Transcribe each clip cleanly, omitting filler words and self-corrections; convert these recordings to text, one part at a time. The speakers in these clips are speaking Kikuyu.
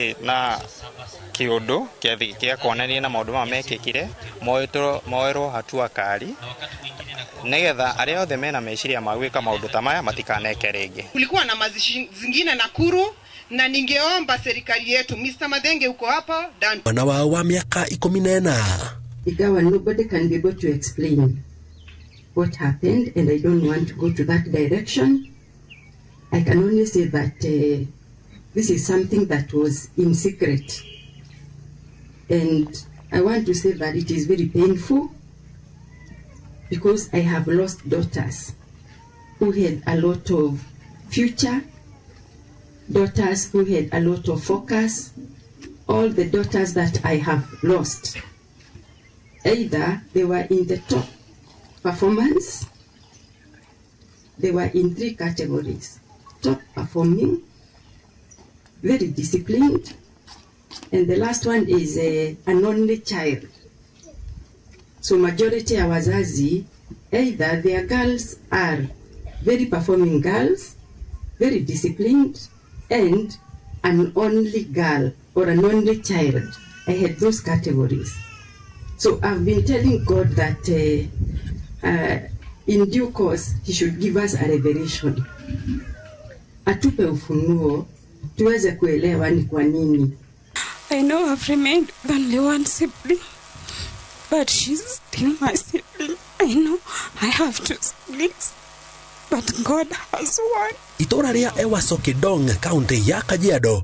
Na kiundu kia kuonania na maundu maya mekikire moerwo hatua kali nigetha aria othe mena meciria ma gwika maundu ta maya matikaneke ringi. Kulikuwa na mazishi zingine Nakuru, na ningeomba serikali yetu, Mr. Madenge uko hapa dan Mwana wao wa miaka 14. Igawa, nobody can be able to explain what happened, and I don't want to go to that direction. I can only say that this is something that was in secret. And I want to say that it is very painful because I have lost daughters who had a lot of future, daughters who had a lot of focus, all the daughters that I have lost. Either they were in the top performance, they were in three categories: top performing, very disciplined, and the last one is an only child. So majority ya wazazi, either their girls are very performing girls, very disciplined, and an only girl or an only child. I had those categories. So I've been telling God that in due course, he should give us a revelation. Atupe ufunuo, tuweze kuelewa ni kwa nini. I know I've remained with only one sibling, but she's still my sibling. I know I have two siblings, but God has one. Itũra rĩa Ewaso Kidong, kaunti ya Kajiado,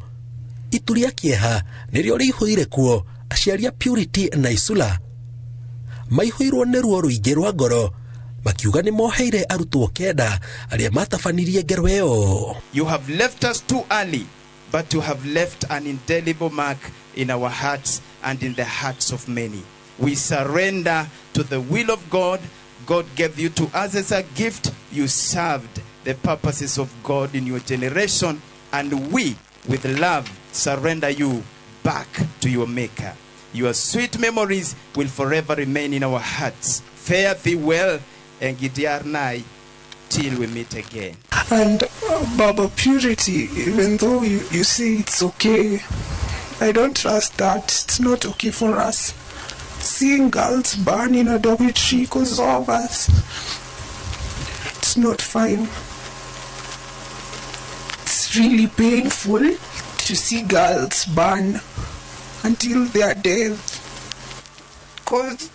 itu rĩa kĩeha nĩrĩo rĩihũire kuo. Aciari a Purity na Isula maihũirwo nĩ ruo rũingĩ rwa ngoro, makiuga nĩ moheire arutwo 9 arĩa matabanirie ngero ĩyo. You have left us too early, but you have left an indelible mark in our hearts and in the hearts of many. We surrender to the will of God. God gave you to us as a gift. You served the purposes of God in your generation, and we, with love, surrender you back to your Maker. Your sweet memories will forever remain in our hearts. Fare thee well, and Gidiarnai, till we meet again. And Baba Purity, even though you say it's okay, I don't trust that. It's not okay for us. Seeing girls burn in a dormitory because of us, it's not fine. It's really painful to see girls burn until their death. Because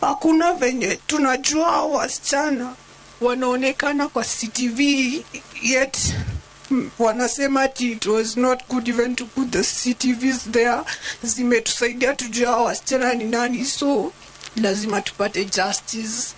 hakuna venye tunajua wasichana wanaonekana kwa CCTV, yet wanasema ati it was not good even to put the CCTVs there. Zimetusaidia tujua wasichana ni nani, so lazima tupate justice.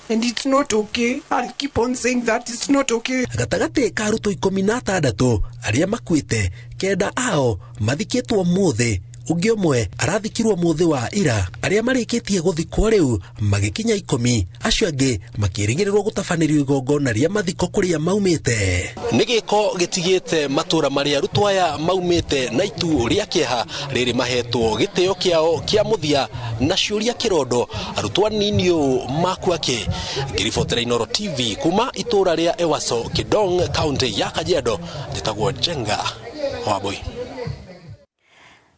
And it's not okay. I'll keep on saying that it's not okay. Gatagatĩ ka arutwo 16 arĩa makuĩte, 9 ao mathikĩtwo mũthĩ, ũngĩ ũmwe arathikirwo mũthĩ wa ira. Arĩa marĩkĩtie gũthikwo rĩu magĩkinya 10, acio angĩ makĩrĩgĩrĩrwo gũtabanĩrio igongona rĩa mathiko kũrĩa maumĩte. Nĩ gĩko gĩtigĩte matũra marĩa arutwo aya maumĩte na itu rĩa kĩeha rĩrĩ mahetwo gĩtĩo kĩao kĩa mũthia na ciũria kĩrondo arutwo anini ũũ makua kĩ. Ngĩribotera Inooro TV kuma itũra rĩa Ewaso Kidong, kaunti ya Kajiado, njĩtagwo Njenga Wambui.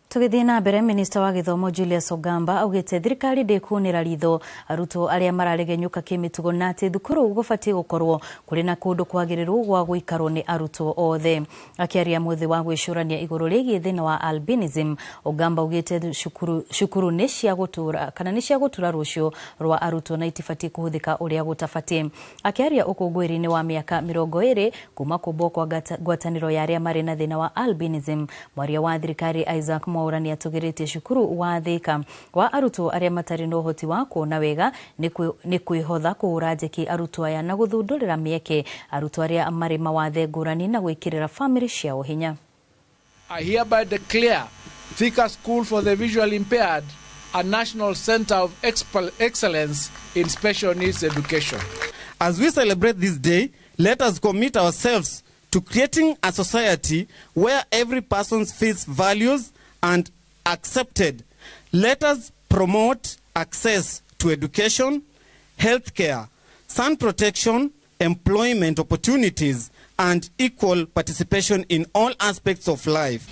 Tũgĩthiĩ na mbere, minista wa gĩthomo Julius Ogamba augĩte thirikari ndĩkuonera ritho arutwo arĩa mararegenyũka kĩmĩtugo na atĩ thukuru gũbatiĩ gũkorwo kũrĩ na kũndũ kwagĩrĩru gwa gũikarwo nĩ arutwo othe. Akĩaria mũthĩ wa gwĩcũrania igũrũ rĩgiĩ thĩna wa albinism, Ogamba augĩte cukuru nĩ cia gũtũra kana nĩ cia gũtura rũciũ rwa arutwo na itibatiĩ kũhũthĩka ũrĩa gũtabatiĩ. Akĩaria ũkũngũĩri-inĩ wa mĩaka 20 kuma kũmbwo kwa ngwatanĩro ya arĩa marĩ na thĩna wa albinism, mwaria wa thirikari Isaac Mwaura nĩ atũgĩrĩtie cukuru wa Thika wa arutwo arĩa matarĩ na ũhoti wa kuona wega nĩ kwĩhotha kũhũra njeki arutwo aya na gũthundũrĩra mĩeke arutwo arĩa marĩ mawathe ngũrani na gwĩkĩrĩra bamĩrĩ ciao hinya. I hereby declare Thika School for the Visually Impaired a national center of excellence in special needs education. As we celebrate this day, let us commit ourselves to creating a society where every person feels valued and accepted. Let us promote access to education, healthcare, sun protection, employment opportunities, and equal participation in all aspects of life.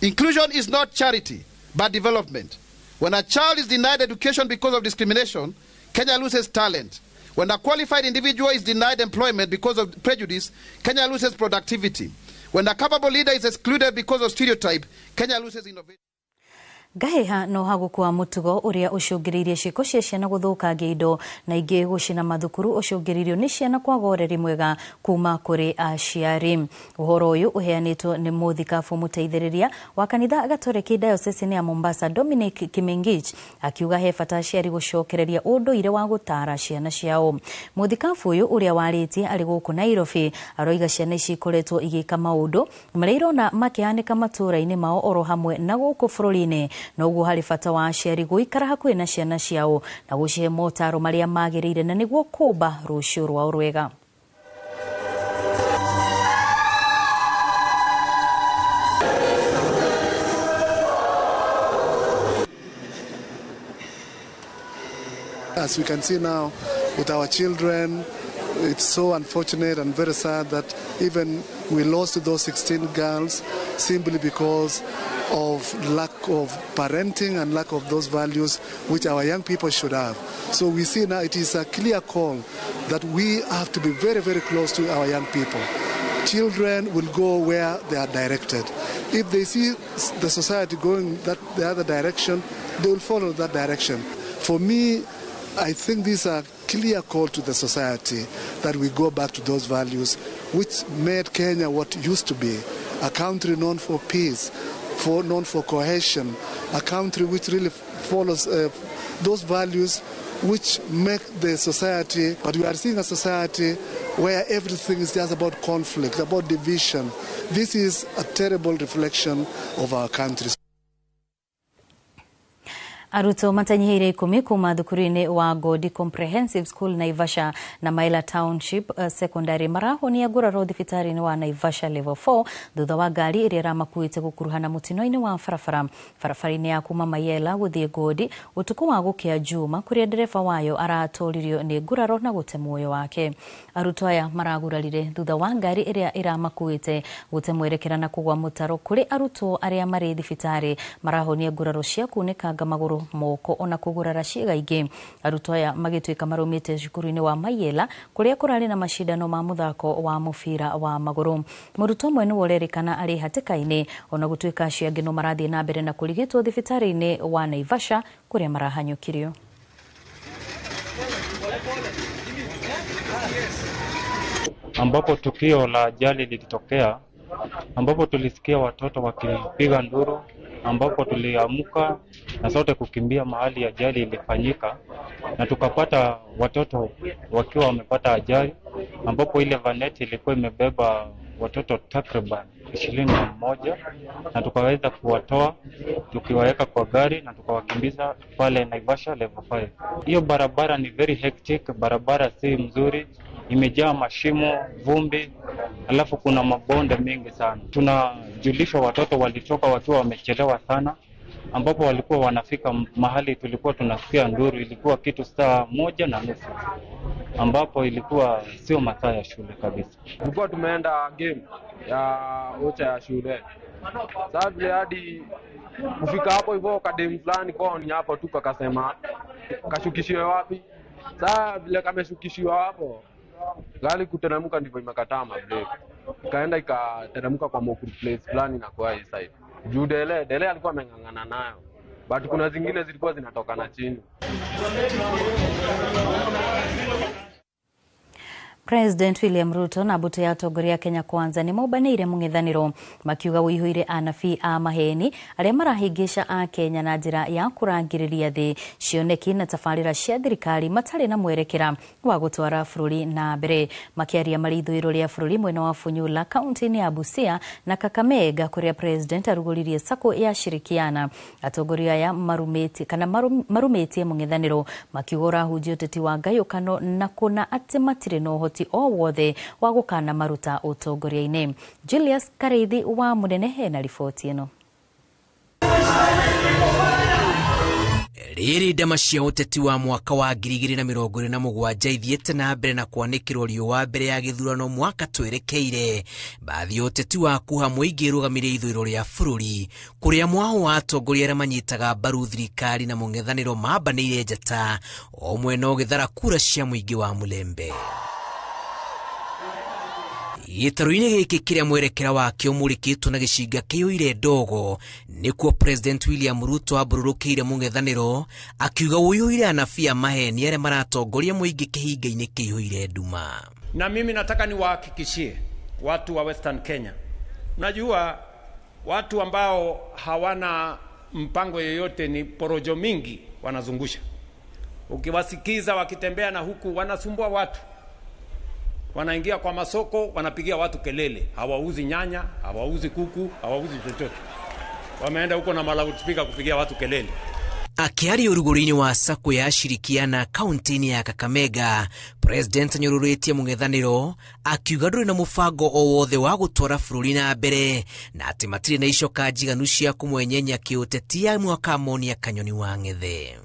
Inclusion is not charity, but development. When a child is denied education because of discrimination, Kenya loses talent. When a qualified individual is denied employment because of prejudice, Kenya loses productivity. When a capable leader is excluded because of stereotype, Kenya loses innovation. Ngahiha no hagũkua mũtugo ũrĩa ũcũngĩrĩirie ciĩko cia ciana gũthũkangia indo na ingĩ gũcina mathukuru ũcũngĩrĩirio nĩ ciana kwaga ũreri mwega kuma kũrĩ aciari. Ũhoro ũyũ ũheanĩtwo nĩ mũthikabu mũteithĩrĩria wa kanitha Gatoreki Diocese ya Mombasa Dominic Kimengich akiuga he bata aciari gũcokereria ũndũire wa gũtara ciana ciao. Mũthikabu ũyũ ũrĩa warĩtie arĩ gũkũ Nairobi aroiga ciana ici ikoretwo igĩka maũndũ marĩa irona makĩhanĩka matũũra-inĩ mao oro hamwe na gũkũ bũrũri-inĩ. Noguo harĩ bata wa aciari gũikara hakuhĩ na ciana ciao na gũcihe motaro marĩa magĩrĩire na nĩguo kũmba rũciũ rwao rwega. As we can see now with our children, it's so unfortunate and very sad that even we lost those 16 girls simply because of lack of parenting and lack of those values which our young people should have. So we see now it is a clear call that we have to be very, very close to our young people. Children will go where they are directed. If they see the society going that the other direction, they will follow that direction. For me, I think these are clear call to the society that we go back to those values which made Kenya what it used to be, a country known for peace, known for cohesion, a country which really follows those values which make the society. But we are seeing a society where everything is just about conflict, about division. This is a terrible reflection of our country. Arutwo matanyihĩire 10 kuma thukuru-inĩ wa Godi Comprehensive School Naivasha na Maila Township Secondary marahonia nguraro thibitarĩ-inĩ wa Naivasha Level 4 thutha wa ngari ĩrĩa ĩramakuĩte gũkuruhana mũtino-inĩ wa barabara-inĩ ya kuma Mayela gũthiĩ Godi ũtukũ wa gũkĩa Juma kũrĩa ndereba wayo aratoririo nĩ nguraro na gũte muoyo wake. Arutwo aya maragurarire thutha wa ngari ĩrĩa ĩramakuĩte gũte mwerekera na kũgwa mũtaro kũrĩ arutwo arĩa marĩ thibitarĩ marahonia nguraro cia kunĩkanga magũrũ moko ona kũgurara ciĩga ingĩ. Arutwo aya magĩtuĩka marũmĩte cukuru-inĩ wa Mayela kũrĩa kũrarĩ na macindano ma mũthako wa mũbira wa magũrũ. Mũrutwo ũmwe nĩwe ũrerĩkana arĩ hatĩka-inĩ ona gũtuĩka acio angĩ no marathiĩ na mbere na kũrigitwo thibitarĩ-inĩ wa Naivasha kũrĩa marahanyũkirio. Ambapo tukio la ajali lilitokea, ambapo tulisikia watoto wakipiga nduru, ambapo tuliamka na sote kukimbia mahali ajali ilifanyika, na tukapata watoto wakiwa wamepata ajali, ambapo ile vaneti ilikuwa imebeba watoto takriban 21, na tukaweza kuwatoa tukiwaweka kwa gari na tukawakimbiza pale Naivasha Level 5. Hiyo barabara ni very hectic, barabara si mzuri, imejaa mashimo, vumbi, alafu kuna mabonde mengi sana. Tunajulishwa watoto walitoka wakiwa wamechelewa sana, ambapo walikuwa wanafika mahali tulikuwa tunasikia nduru, ilikuwa kitu saa 1:30, ambapo ilikuwa sio masaa ya shule kabisa. Tulikuwa tumeenda game ya ocha ya shule. Sasa vile hadi kufika hapo hivyo kadem fulani kwa ni hapo tu kakasema kashukishiwe wapi. Sasa vile kameshukishiwa hapo, gari kuteremka ndivyo imekataa mabreki. Ikaenda ikateremka kwa mokuru place fulani na kwa hii side. Juu dele alikuwa ameng'ang'ana nayo. But kuna zingine zilikuwa zinatoka na chini. President William Ruto na mbũtũ ya atongoria Kenya Kwanza nĩ maumbanĩire mũng'ethanĩro makiuga wũihũire anabii a maheni arĩa marahĩngĩca a Kenya na njĩra ya kũrangĩrĩria thĩ cioneki na tabarĩra cia thirikari matarĩ na mwerekera wa gũtwara bũrũri na mbere. Makĩaria marĩ ithũĩro rĩa bũrũri mwena wa Funyula kaunti-inĩ ya Busia na Kakamega kũrĩa President arugũririe sacco ya Shirikiana, atongoria aya marumĩtie mũng'ethanĩro makiuga ũrahunjia ũteti wa ngayũkano na kũna atĩ matirĩ na ũhoti o wothe wa gũkana maruta ũtongoria-inĩ. Julius Kareithi wa Mũnene hena riboti ĩno. Rĩrĩ ndama cia ũteti wa mwaka wa 2027 ithiĩte na mbere na kwanĩkĩrwo riũa mbere ya gĩthurano mwaka twerekeire. Baadhi ya ũteti wa kuha mũingĩ ĩrũgamĩrĩire ithũĩro rĩa bũrũri kũrĩa mwaho wa atongoria arĩa manyitaga mbaru thirikari na mũng'ethanĩro mambanĩire njata o mwena ũgĩthara kura cia mũingĩ wa Mulembe. Gĩtarũ-inĩ gĩkĩ kĩrĩa mwerekera wakĩo mũrĩkĩtwo na gĩcinga kĩiyũire ndogo nĩkuo President William Ruto ambũrũrũkĩire mũng'ethanĩro akiuga ũiyũire anabii a maheni arĩa maratongoria mũingĩ kĩhinga-inĩ kĩiyũire nduma. Na mimi nataka niwahakikishie watu wa Western Kenya, unajua watu ambao hawana mpango yoyote ni porojo mingi wanazungusha. Ukiwasikiza wakitembea na huku wanasumbua watu, wanaingia kwa masoko wanapigia watu kelele, hawauzi nyanya, hawauzi kuku, hawauzi chochote, wameenda huko na malaudspeaker kupigia watu kelele. Akiaria ũrugũri-inĩ wa sacco ya ashirikiana kaunti-inĩ ya Kakamega, President anyũrũrĩtie mũng'ethanĩro akiuga ndũrĩ na mũbango o wothe wa gũtwara bũrũri na mbere na atĩ matirĩ na icoka njiganu cia kũmwenyenya kĩũteti ya mwaka Monia Kanyoni wa Ng'ethe.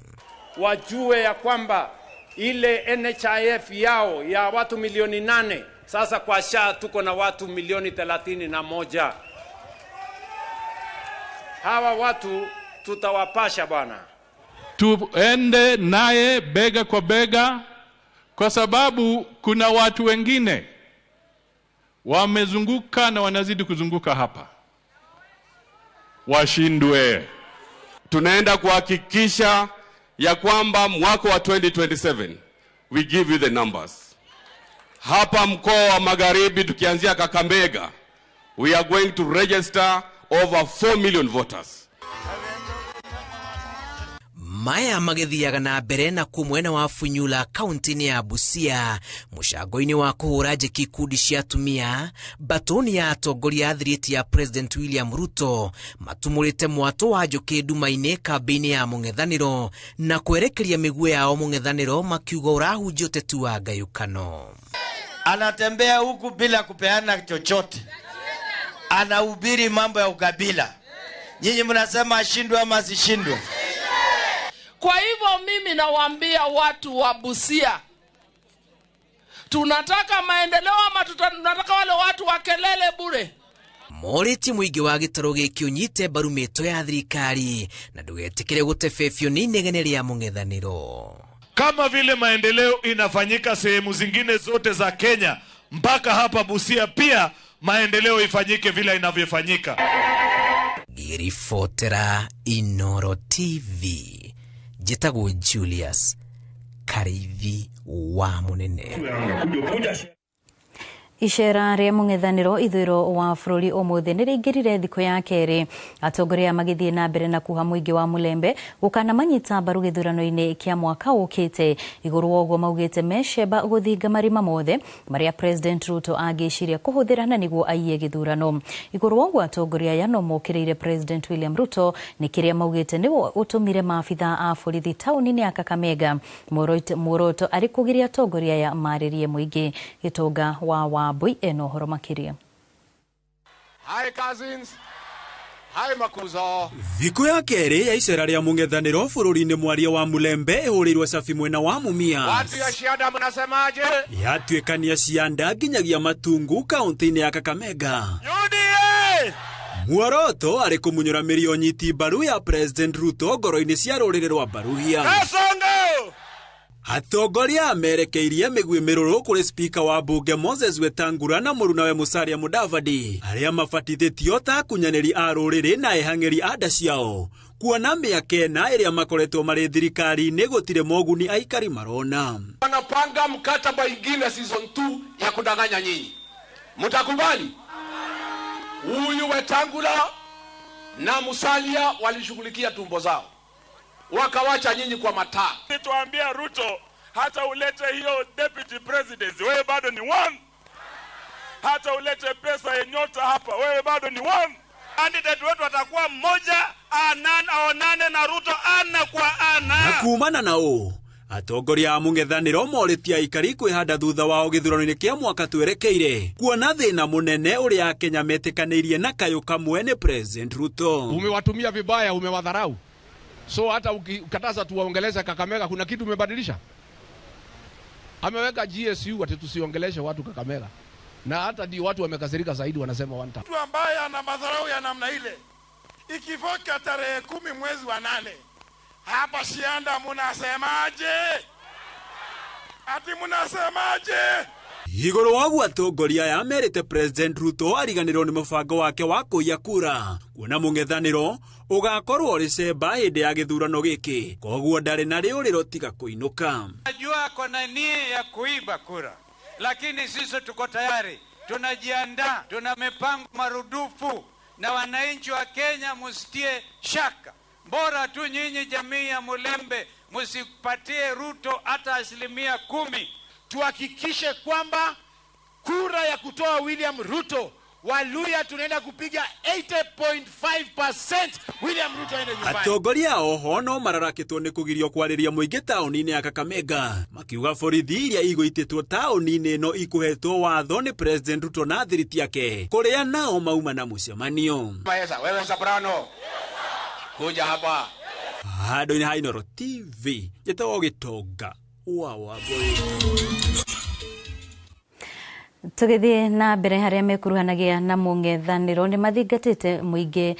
Wajue ya kwamba ile NHIF yao ya watu milioni 8 sasa kwa SHA tuko na watu milioni 31. Hawa watu tutawapasha bwana. Tuende naye bega kwa bega, kwa sababu kuna watu wengine wamezunguka na wanazidi kuzunguka hapa, washindwe. Tunaenda kuhakikisha ya kwamba mwaka wa 2027 we give you the numbers. Hapa mkoa wa Magharibi tukianzia Kakamega, we are going to register over 4 million voters. Maya magĩthiaga na mbere na kuo mwena wa Funyula kaunti-inĩ ya Busia mũcango-inĩ wa kũhũra njeki ikundi cia atumia batoni ya atongoria a thiriti ya President William Ruto matumũrĩte mwatũ wa njũkĩ nduma-inĩ kambĩ-inĩ ya mũng'ethanĩro na kwerekeria mĩguĩ yao mũng'ethanĩro makiuga ũrahunjia ũteti wa ngayũkano. Anatembea huku bila kupeana chochote, anahubiri mambo ya ukabila. Nyinyi mnasema ashindwe ama asishindwe? Kwa hivyo mimi nawaambia watu wa Busia, tunataka maendeleo ama tunataka wale watu wa kelele bure? Morĩtie mũingĩ wa gĩtarũ gĩkĩ ũnyite mbaru mĩto ya thirikari na ndũgetĩkĩre gũtebebio nĩ inegene rĩa mũng'ethanĩro. Kama vile maendeleo inafanyika sehemu zingine zote za Kenya, mpaka hapa Busia pia maendeleo ifanyike vile inavyofanyika. Ngĩribotera Inoro TV, njĩtagwo Julius Karithi wa Mũnene. Icera rĩa mũng'ethanĩro ithũĩro wa bũrũri ũmũthĩ nĩ rĩingĩrire thikũ ya kerĩ, atongoria magĩthiĩ na mbere na kuha mũingĩ wa Mulembe gũkana manyita mbaru gĩthurano-inĩ kĩa mwaka ũkĩte. Igũrũ wa ũguo maugĩte mecemba gũthinga marima mothe marĩa President Ruto angĩciria kũhũthĩra na nĩguo aiye gĩthurano. Igũrũ wa ũguo atongoria aya no mokĩrĩire President William Ruto nĩ kĩrĩa maugĩte nĩguo ũtũmire maabitha a borithi taũni-inĩ ya Kakamega. Muoroto arĩ kũgiria atongoria aya marĩrie mũingĩ. Gĩtonga wa Wambui eno horo makiria. Hi cousins. Hi makuzo. Thikũ ya kerĩ ya icera rĩa mũng'ethanĩro bũrũri-inĩ mwaria wa Mulembe ĩhũrĩirwo cabi mwena wa Mumias. Watu ya Shianda mnasemaje? Yatuĩkania Shianda nginyagia Matungu kaunti-inĩ ya Kakamega. UDA! Muoroto arĩ kũmunyũra mĩri ũnyiti mbaru ya President Ruto ngoro-inĩ cia rũrĩrĩ rwa Baruhia. Kasongo! Atongoria merekeirie mĩguĩ mĩrũrũ kũrĩ spika wa bunge Moses Wetangula na mũrunawe Musalia Mudavadi arĩa mabatithĩtio ta akunyanĩri a rũrĩrĩ na ehang'ĩri a nda ciao kuona mĩaka ĩna ĩrĩa makoretwo marĩ thirikari-inĩ gũtirĩ moguni aikari marona. Wanapanga mkataba ingine season 2 ya kudanganya nyinyi. Mtakubali? Huyu Wetangula na Musalia walishughulikia tumbo zao, wakawacha nyinyi kwa mataa. Tuambia Ruto, hata ulete hiyo deputy president, wewe bado ni one. Hata ulete pesa ya nyota hapa, wewe bado ni one. Candidate wetu atakuwa mmoja, aonane na Ruto ana kwa ana. Na kumana nao atongoria a mũng'ethanĩro morĩtie aikari kwĩhanda thutha wao gĩthurano-inĩ kĩa mwaka twerekeire kuona thĩna mũnene ũrĩa Akenya metĩkanĩirie na kayũ kamwe nĩ President Ruto. Umewatumia vibaya, umewadharau. So hata ukikataza tuwaongelesha Kakamega, kuna kitu umebadilisha? Ameweka GSU ati tusiongeleshe watu Kakamega, na hata ndio watu wamekasirika zaidi, wanasema one time. Mtu ambaye ana madharau ya namna ile, ikifika tarehe 10 mwezi wa 8 hapa Shianda, munasemaje? Ati munasemaje? Igũrũ wa ũguo atongoria aya merĩte President Ruto ariganĩrwo nĩ mũbango wake wa kũiya kura kuona mũng'ethanĩro ũgakorwo ũrĩ cemba hĩndĩ ya gĩthurano gĩkĩ, koguo ndarĩ na rĩũrĩro tiga kũinũka. Najua kona nia ya kuiba kura, lakini sisi tuko tayari, tunajiandaa, tuna mipango marudufu, na wananchi wa Kenya musitie shaka. Bora tu nyinyi jamii ya Mulembe musipatie Ruto hata 10%. Tuhakikishe kwamba kura ya kutoa William Ruto, Waluya tunaenda kupiga 80.5% William Ruto aende nyumbani. Atongoria oho no mararakĩtwo nĩ kũgirio kwarĩria mũingĩ taũni-inĩ ya Kakamega, makiuga borithi iria igũitĩtwo taũni-inĩ ĩno ikũhetwo watho nĩ President Ruto na thiriti yake kũrĩa nao mauma na mũcemanio. Wewe Soprano, kuja hapa handũ-inĩ ha Inooro TV, njĩtagwo Gĩtonga wa Wambui. Tũgĩthiĩ na mbere harĩa mekuruhanagia na mũng'ethanĩro nĩ mathingatĩte mũingĩ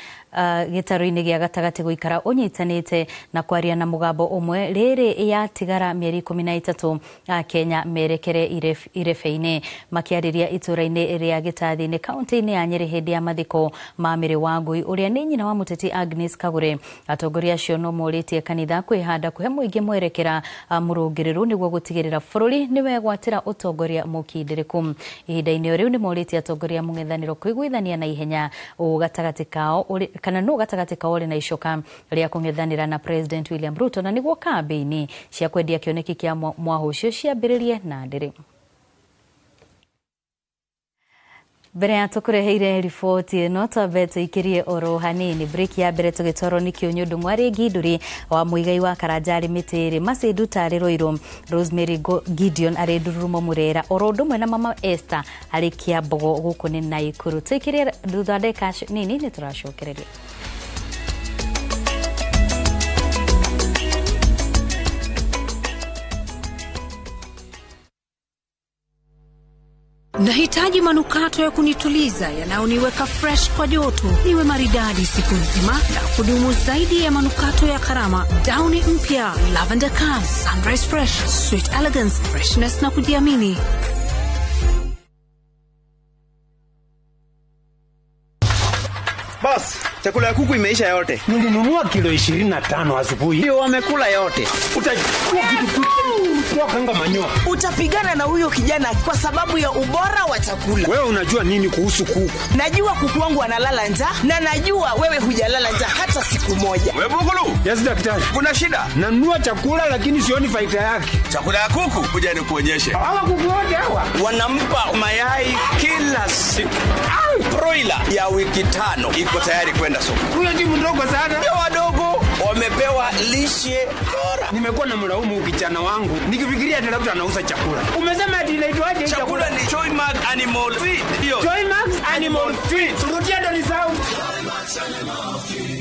gĩtarũ-inĩ gĩa gatagatĩ gũikara ũnyitanĩte na kwaria na mũgambo ũmwe rĩrĩ yatigara mĩeri 13 Kenya merekere irebe-inĩ. Makĩarĩria itũũra-inĩ rĩa Gĩtathi-inĩ kaunti-inĩ ya Nyĩrĩ hĩndĩ ya mathiko ma Mary Wangui ũrĩa nĩ nyina wa mũteti Agnes Kagure. Atongoria acio no morĩtie kanitha kwĩhanda kũhe mũingĩ mwerekera mũrũngĩrĩru nĩguo gũtigĩrĩra bũrũri nĩwegwatĩra ũtongoria mũkindĩrĩku. Ihinda-inĩ o rĩu nĩ morĩtie atongoria mũng'ethanĩro kũiguithania na ihenya gatagatĩ kao kana no gatagatĩ kao ũrĩ na icoka rĩa kũng'ethanĩra na President William Ruto na nĩguo kambĩini cia kwendia kĩoneki kĩa mwahũ ũcio ciambĩrĩrie na ndĩrĩ. Mbere ya tũkũreheire riboti ĩno twambe tũikĩrie oro hanini break ya mbere tũgĩtwarwo nĩ Kĩũnyũ Ndung'u arĩ Ngindũri wa Mũigai wa Karanja arĩ Mĩtĩrĩ, Mercy Nduta arĩ Rũirũ, Rosemary Gideon arĩ Ndururumo Mũrera, oro ũndũ ũmwe na Mama Esther arĩ Kĩambogo gũkũ nĩ Naikuru. Tũikĩrie thutha wa ndagĩka nini nĩ tũracokereria. Nahitaji manukato ya kunituliza yanayoniweka fresh kwa joto, niwe maridadi siku nzima na kudumu zaidi ya manukato ya karama. Downy mpya Lavender Calm, Sunrise Fresh, Sweet Elegance, freshness na kujiamini. Boss, chakula ya kuku imeisha yote. Nilinunua kilo 25 asubuhi. Ndio wamekula yote. Utachukua kitu kanga manyoa. Utapigana na huyo kijana kwa sababu ya ubora wa chakula. Wewe unajua nini kuhusu kuku? Najua kuku wangu analala njaa na najua wewe hujalala njaa hata siku moja. Wewe Bugulu? Yes daktari. Kuna shida? Nanunua chakula lakini sioni faida yake. Chakula ya kuku kuja nikuonyeshe. Hawa kuku wote hawa wanampa mayai kila siku. Broiler ya wiki 5 iko tayari kwenda soko. Huyo ni mdogo sana. Ndio wadogo wamepewa lishe bora. Nimekuwa na mlaumu kijana wangu nikifikiria ati labda anauza chakula. Umesema ati inaitwaje chakula? Ni Joymax Animal Feed. Ndio. Joymax Animal Feed. Rudia ndo nisahau. Joymax Animal Feed.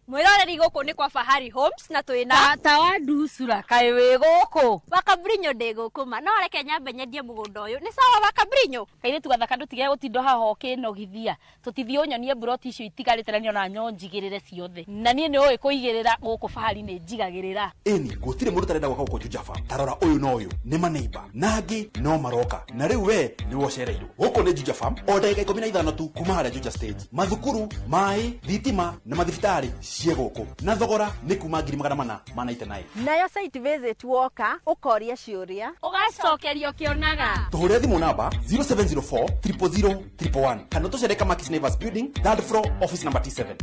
Mwiroreri guku ni kwa Fahari Homes na twina tata wa nducura kaĩ wĩ gũkũ Wakabrinyo ndĩ gũkũ ma no reke nyambe nyendie mũgũnda ũyũ nĩ sawa Wakabrinyo. Kairĩtu gathaka ndũtige gũtinda haha ũkĩnogithia tũtithiĩ ũnyonie mburoti icio itigarĩte na niona nyo njigĩrĩre ciothe na niĩ nĩ ũĩ kũigĩrĩra gũkũ Fahari nĩ njigagĩrĩra. Ĩni gũtirĩ mũndũ ũtarenda gwaka gũkũ Juja Farm. Ta rora ũyũ na ũyũ nĩ maneiba na angĩ no maroka na rĩu we nĩwe ũcereirwo. Gũkũ nĩ Juja Farm o ndagĩka 15 tu kuma harĩa Juja stage. Mathukuru, maĩ, thitima na mathibitarĩ cie gũkũ na thogora nĩ kuma 499. Nayo site visit woka ũkoria ciũria ũgacokerio kĩonaga. Tũhũrĩre thimũ namba 0704 000 111 kana tũcere Kamakis Neighbors Building, third floor, office number T7.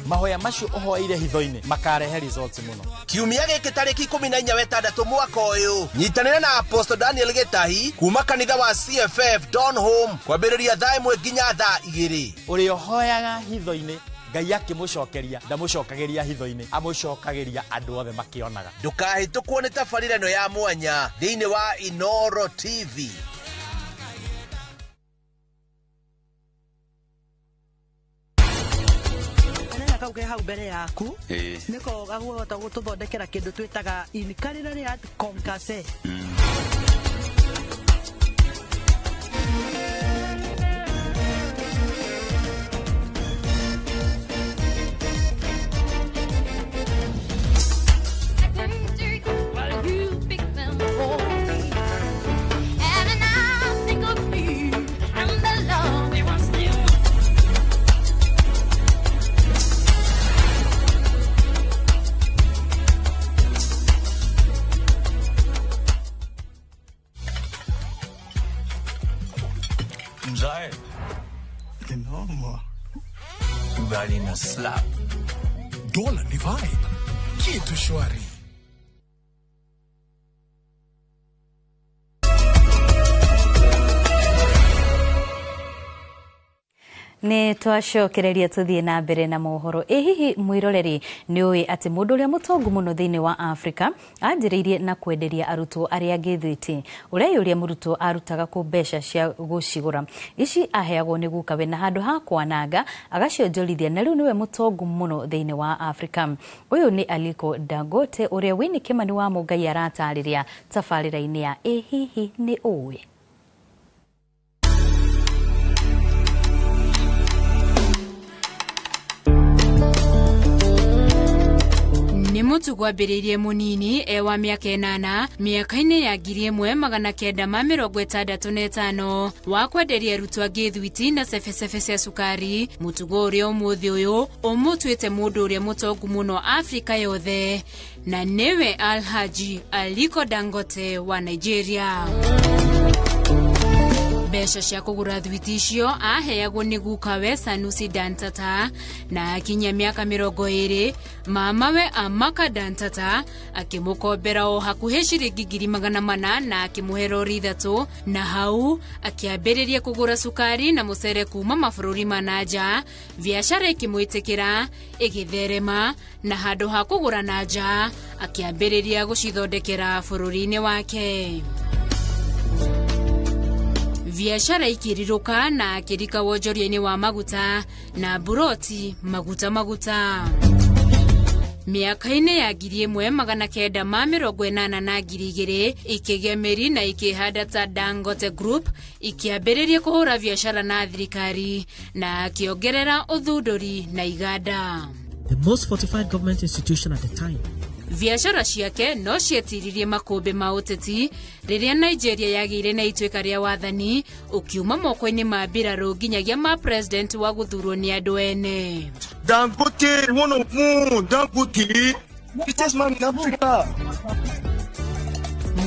Mahoya macio ũhoeire hitho-inĩ makarehe results mũno. Kiumia gĩkĩ tarĩki 14 wetandatũ mwaka ũyũ nyitanĩra na Apostle Daniel Gĩtahi kuma kanitha wa CFF Don Home kwambĩrĩria thaa 1 nginya thaa 2. Ũrĩa ũhoyaga hitho-inĩ Ngai akĩmũcokeria ndamũcokagĩria hitho-inĩ, amũcokagĩria andũ othe makĩonaga. Ndũkahĩtũkwo nĩ tabarĩra ĩno ya mwanya thĩinĩ wa Inoro TV. Kau ke hau mbere yaku niko gagũhota gũtũthondekera kĩndũ twĩtaga in culinary art concasse. Mzae. Noma. Ugali na slap. Dola ni vibe. Kitu shwari. Nĩ twacokereria tũthiĩ na mbere na mohoro. Ĩ hihi mwĩroreri nĩ ũĩ atĩ mũndũ ũrĩa mũtongu mũno thĩinĩ wa Afrika anjĩrĩirie na kwenderia arutwo arĩa angĩ thwiti. Ũreyũria mũrutwo arutaga kũ mbeca cia gũcigũra. Ici aheagwo nĩ gukawe na handũ ha kwananga agacionjorithia na rĩu nĩwe mũtongu mũno thĩinĩ wa Afrika. Ũyũ nĩ Aliko Dangote ũrĩa Winnie Kimani wa Mũngai aratarĩria tabarĩra-inĩ ya Ĩ hihi nĩ ũĩ. Nĩ mũtugo ambĩrĩirie mũnini e wa mĩaka 8 mĩaka-inĩ ya 1965 wa kwenderia arutwo angĩ thwiti na cebecebe cia cukari, mũtugo ũrĩa ũmũthĩ ũyũ ũmũtuĩte mũndũ ũrĩa mũtongu mũno Afrika yothe, na nĩwe Alhaji Aliko Dangote wa Nigeria. Mbeca cia kũgũra thwiti icio aheagwo nĩ gukawe Sanusi Dantata, na akinyia mĩaka 20 mamawe Amaka Dantata akĩmũkombera o hakuhĩ ciringi 400,000 na akĩmũhe rori 3, na hau akĩambĩrĩria kũgũra cukari na mũcere kuma mabũrũri ma na nja. Biacara ĩkĩmwĩtĩkĩra ĩgĩtherema, na handũ ha kũgũra na nja akĩambĩrĩria gũcithondekera bũrũri-inĩ wake. Biacara ikĩrirũka na akĩrika wonjoria-inĩ wa maguta na buroti maguta maguta. Mĩaka-inĩ ya 1980 na 2000 ikĩgĩa mĩri na ikĩhanda ta Dangote Group, ikĩambĩrĩria kũhũra biacara na thirikari na akĩongerera ũthundũri na iganda. The most fortified government institution at the time. Biacara ciake no cietiririe makũmbĩ ma ũteti rĩrĩa Nigeria yagĩire na ituĩka rĩa wathani ũkiuma moko-inĩ ma mbirarũ nginyagia ma president wa gũthurwo nĩ andũ ene. Dangote, one of them, Dangote, richest man in Africa.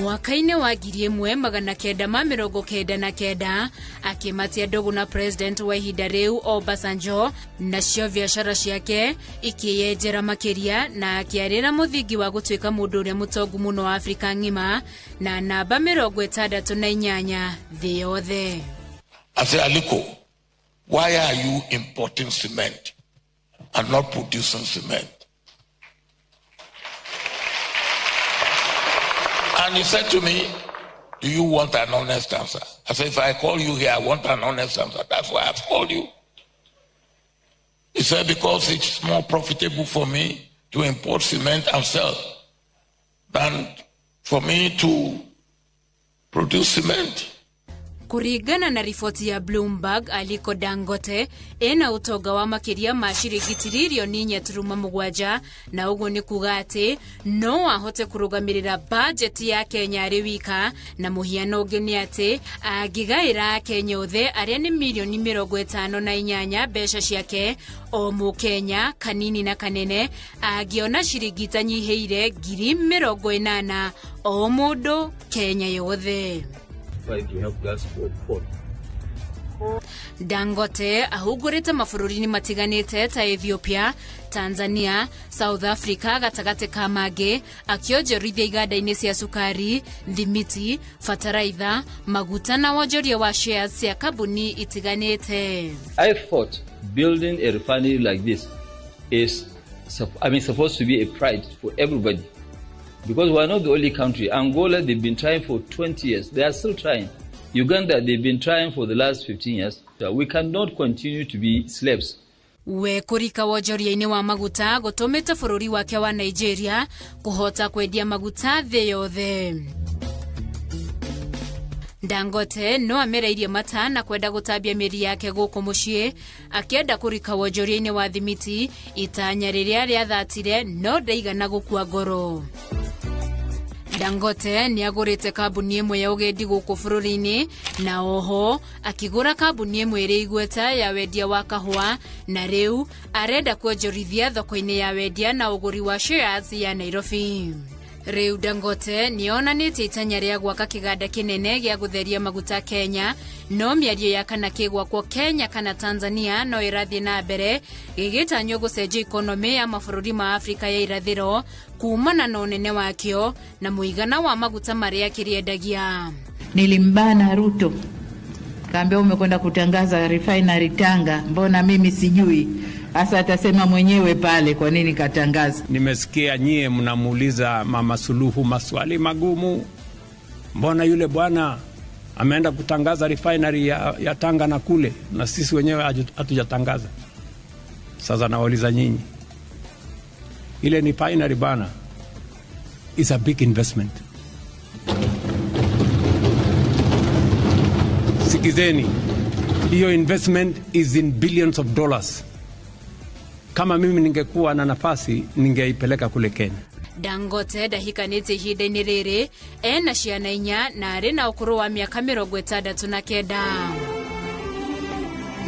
Mwaka-inĩ wa 1999 akĩmatia ndũgũ na president wa ihinda rĩu Obasanjo, nacio biacara ciake ikĩyenjera makĩria na akĩarĩra mũthingi wa gũtuĩka mũndũ ũrĩa mũtongu mũno wa Afrika ng'ima na namba 68 thĩ yothe. I say, Aliko, why are you importing cement and not producing cement? And he said to me, do you want an honest answer? I said, if I call you here, I want an honest answer. That's why I've called you. He said, because it's more profitable for me to import cement and sell than for me to produce cement. Kuringana na riboti ya Bloomberg, Aliko Dangote ena utonga wa makiria ma ciringi tiririoni 4.7, na uguo ni kuga ati no ahote kurugamirira budget ya Kenya ari wika, na muhiano ungi ni ati angigaira Kenya othe aria ni milioni 58 mbeca ciake o Mukenya kanini na kanene angiona ciringi itanyihiire 80,000 o mundu Kenya yothe. Dangote ahugurite mabũrũri-inĩ matiganĩte ta Ethiopia, Tanzania, South Africa gatagatĩ ka mangĩ, akĩonjorithia iganda-inĩ cia cukari, thimiti, bataraitha, maguta na wonjoria wa shares cia kambuni itiganĩte. I thought building a refinery like this is, I mean, supposed to be a pride for everybody, because we are not the only country. Angola, they've been trying for 20 years. They are still trying. Uganda, they've been trying for the last 15 years. We cannot continue to be slaves. We kũrika wonjoria-inĩ wa maguta gũtũmĩte bũrũri wake wa Nigeria kũhota kwendia maguta thĩ yothe. Dangote no amereirie mata na kwenda gũtambia mĩri yake gũkũ mũciĩ akĩenda kũrika wonjoria-inĩ wa thimiti itanya rĩrĩa rĩathatire no ndaigana gũkua ngoro. Dangote nĩ agũrĩte kambuni ĩmwe ya ũgendi gũkũ bũrũri-inĩ na oho akĩgũra kambuni ĩmwe ĩrĩ igweta ya wendia wa kahũa na rĩu arenda kuonjorithia thoko-inĩ ya wendia na ũgũri wa shares ya Nairobi. Rĩu Dangote nĩ onanĩtie itanya rĩa gwaka kĩganda kĩnene gĩa gũtheria maguta Kenya, no mĩario ya kana kĩgwakwo Kenya kana Tanzania no ĩrathiĩ na mbere gĩgĩtanywo gũcenjia ikonomĩ ya mabũrũri ma Afrika ya irathĩro kumana na ũnene wakĩo na mũigana wa maguta marĩa kĩrĩendagia. Nilimbana Ruto, kaambia umekwenda kutangaza refinery Tanga, mbona mimi sijui? Asa atasema mwenyewe pale kwa nini katangaza. Nimesikia nyie mnamuuliza Mama Suluhu maswali magumu. Mbona yule bwana ameenda kutangaza refinery ya Tanga na kule, na sisi wenyewe hatujatangaza? Sasa nawauliza nyinyi, ile ni refinery bana, is a big investment. Sikizeni, hiyo investment is in billions of dollars. Kama mimi ningekuwa na nafasi ningeipeleka kule Kenya. Dangote ndahikanĩtie ihinda-inĩ rĩrĩ ena ciana 4 na arĩ na ũkũrũ wa mĩaka 69.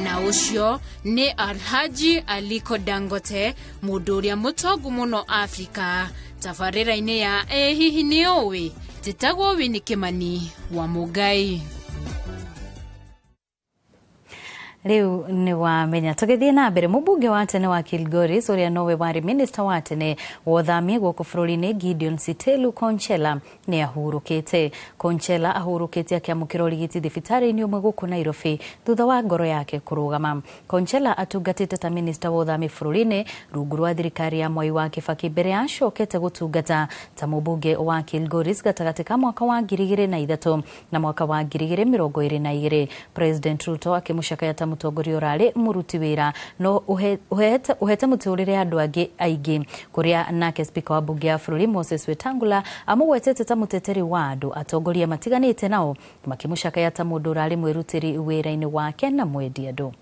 Na ũcio nĩ Alhaji Aliko Dangote, mũndũ ũrĩa mũtongu mũno Afrika. Tabarĩra-inĩ ya Ĩ Hihi Nĩ Ũĩ, njĩtagwo Winnie Kimani wa Mũngai. Riu ni wamenya tugithie na mbere. Mũmbunge wa tene wa Kilgoris ũrĩa nowe warĩ minister wa tene wa ũthami gũkũ bũrũri-inĩ Gideon Sitelu Konchela nĩ ahurũkĩte. Konchela ahurũkĩte akĩamũkĩra ũrigiti thibitarĩ-inĩ ũmwe gũkũ Nairobi thutha wa ngoro yake kũrũgama. Konchela atungatĩte ta minister wa ũthami bũrũri-inĩ rungu rwa thirikari ya Mwai wa Kibaki mbere acokete gũtungata ta mũmbunge wa Kilgoris gatagatĩ ka mwaka wa 2003 na mwaka wa 2022. President Ruto akĩmũcakaya ta mũtongoria ũrarĩ mũruti wĩra no ũhete mũtũrĩre andũ angĩ aingĩ, kũrĩa nake speaker wa bunge ya bũrũri Moses Wetangula amũgwetete ta mũteteri wa andũ. Atongoria matiganĩte nao makĩmũcakaya ta mũndũ ũrarĩ mwĩrutĩri wĩra-inĩ wake na mwendi andũ.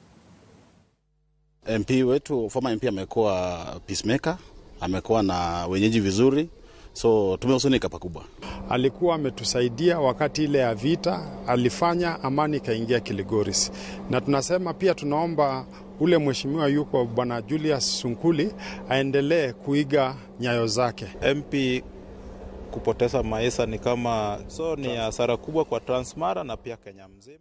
MP wetu, former MP, amekuwa peacemaker, amekuwa na wenyeji vizuri, so tumehuzunika pakubwa. Alikuwa ametusaidia wakati ile ya vita, alifanya amani kaingia Kilgoris. Na tunasema pia tunaomba ule mheshimiwa yuko Bwana Julius Sunkuli aendelee kuiga nyayo zake. MP kupoteza maisha ni kama so ni hasara kubwa kwa Transmara na pia Kenya mzima.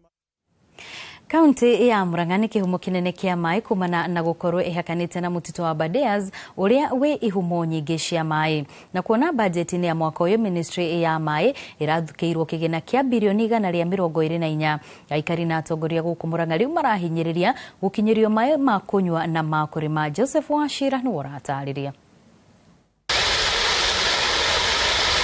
Kaunti ya Murang'a nĩ kĩhumo kĩnene kĩa maĩ kumana na gũkorwo ĩhakanĩte na mũtitũ wa Aberdares ũrĩa wĩ ihumo nyingĩ cia maĩ. Na kuona bajeti-inĩ ya mwaka ũyũ ministry ya maĩ ĩrathukĩirwo kĩgĩna kĩa birioni 124. Aikari na atongoria gũkũ Murang'a rĩu marahinyĩrĩria gũkinyĩrio maĩ ma kũnyua na ma kũrĩma. Joseph Wachira nĩwe ũratarĩria.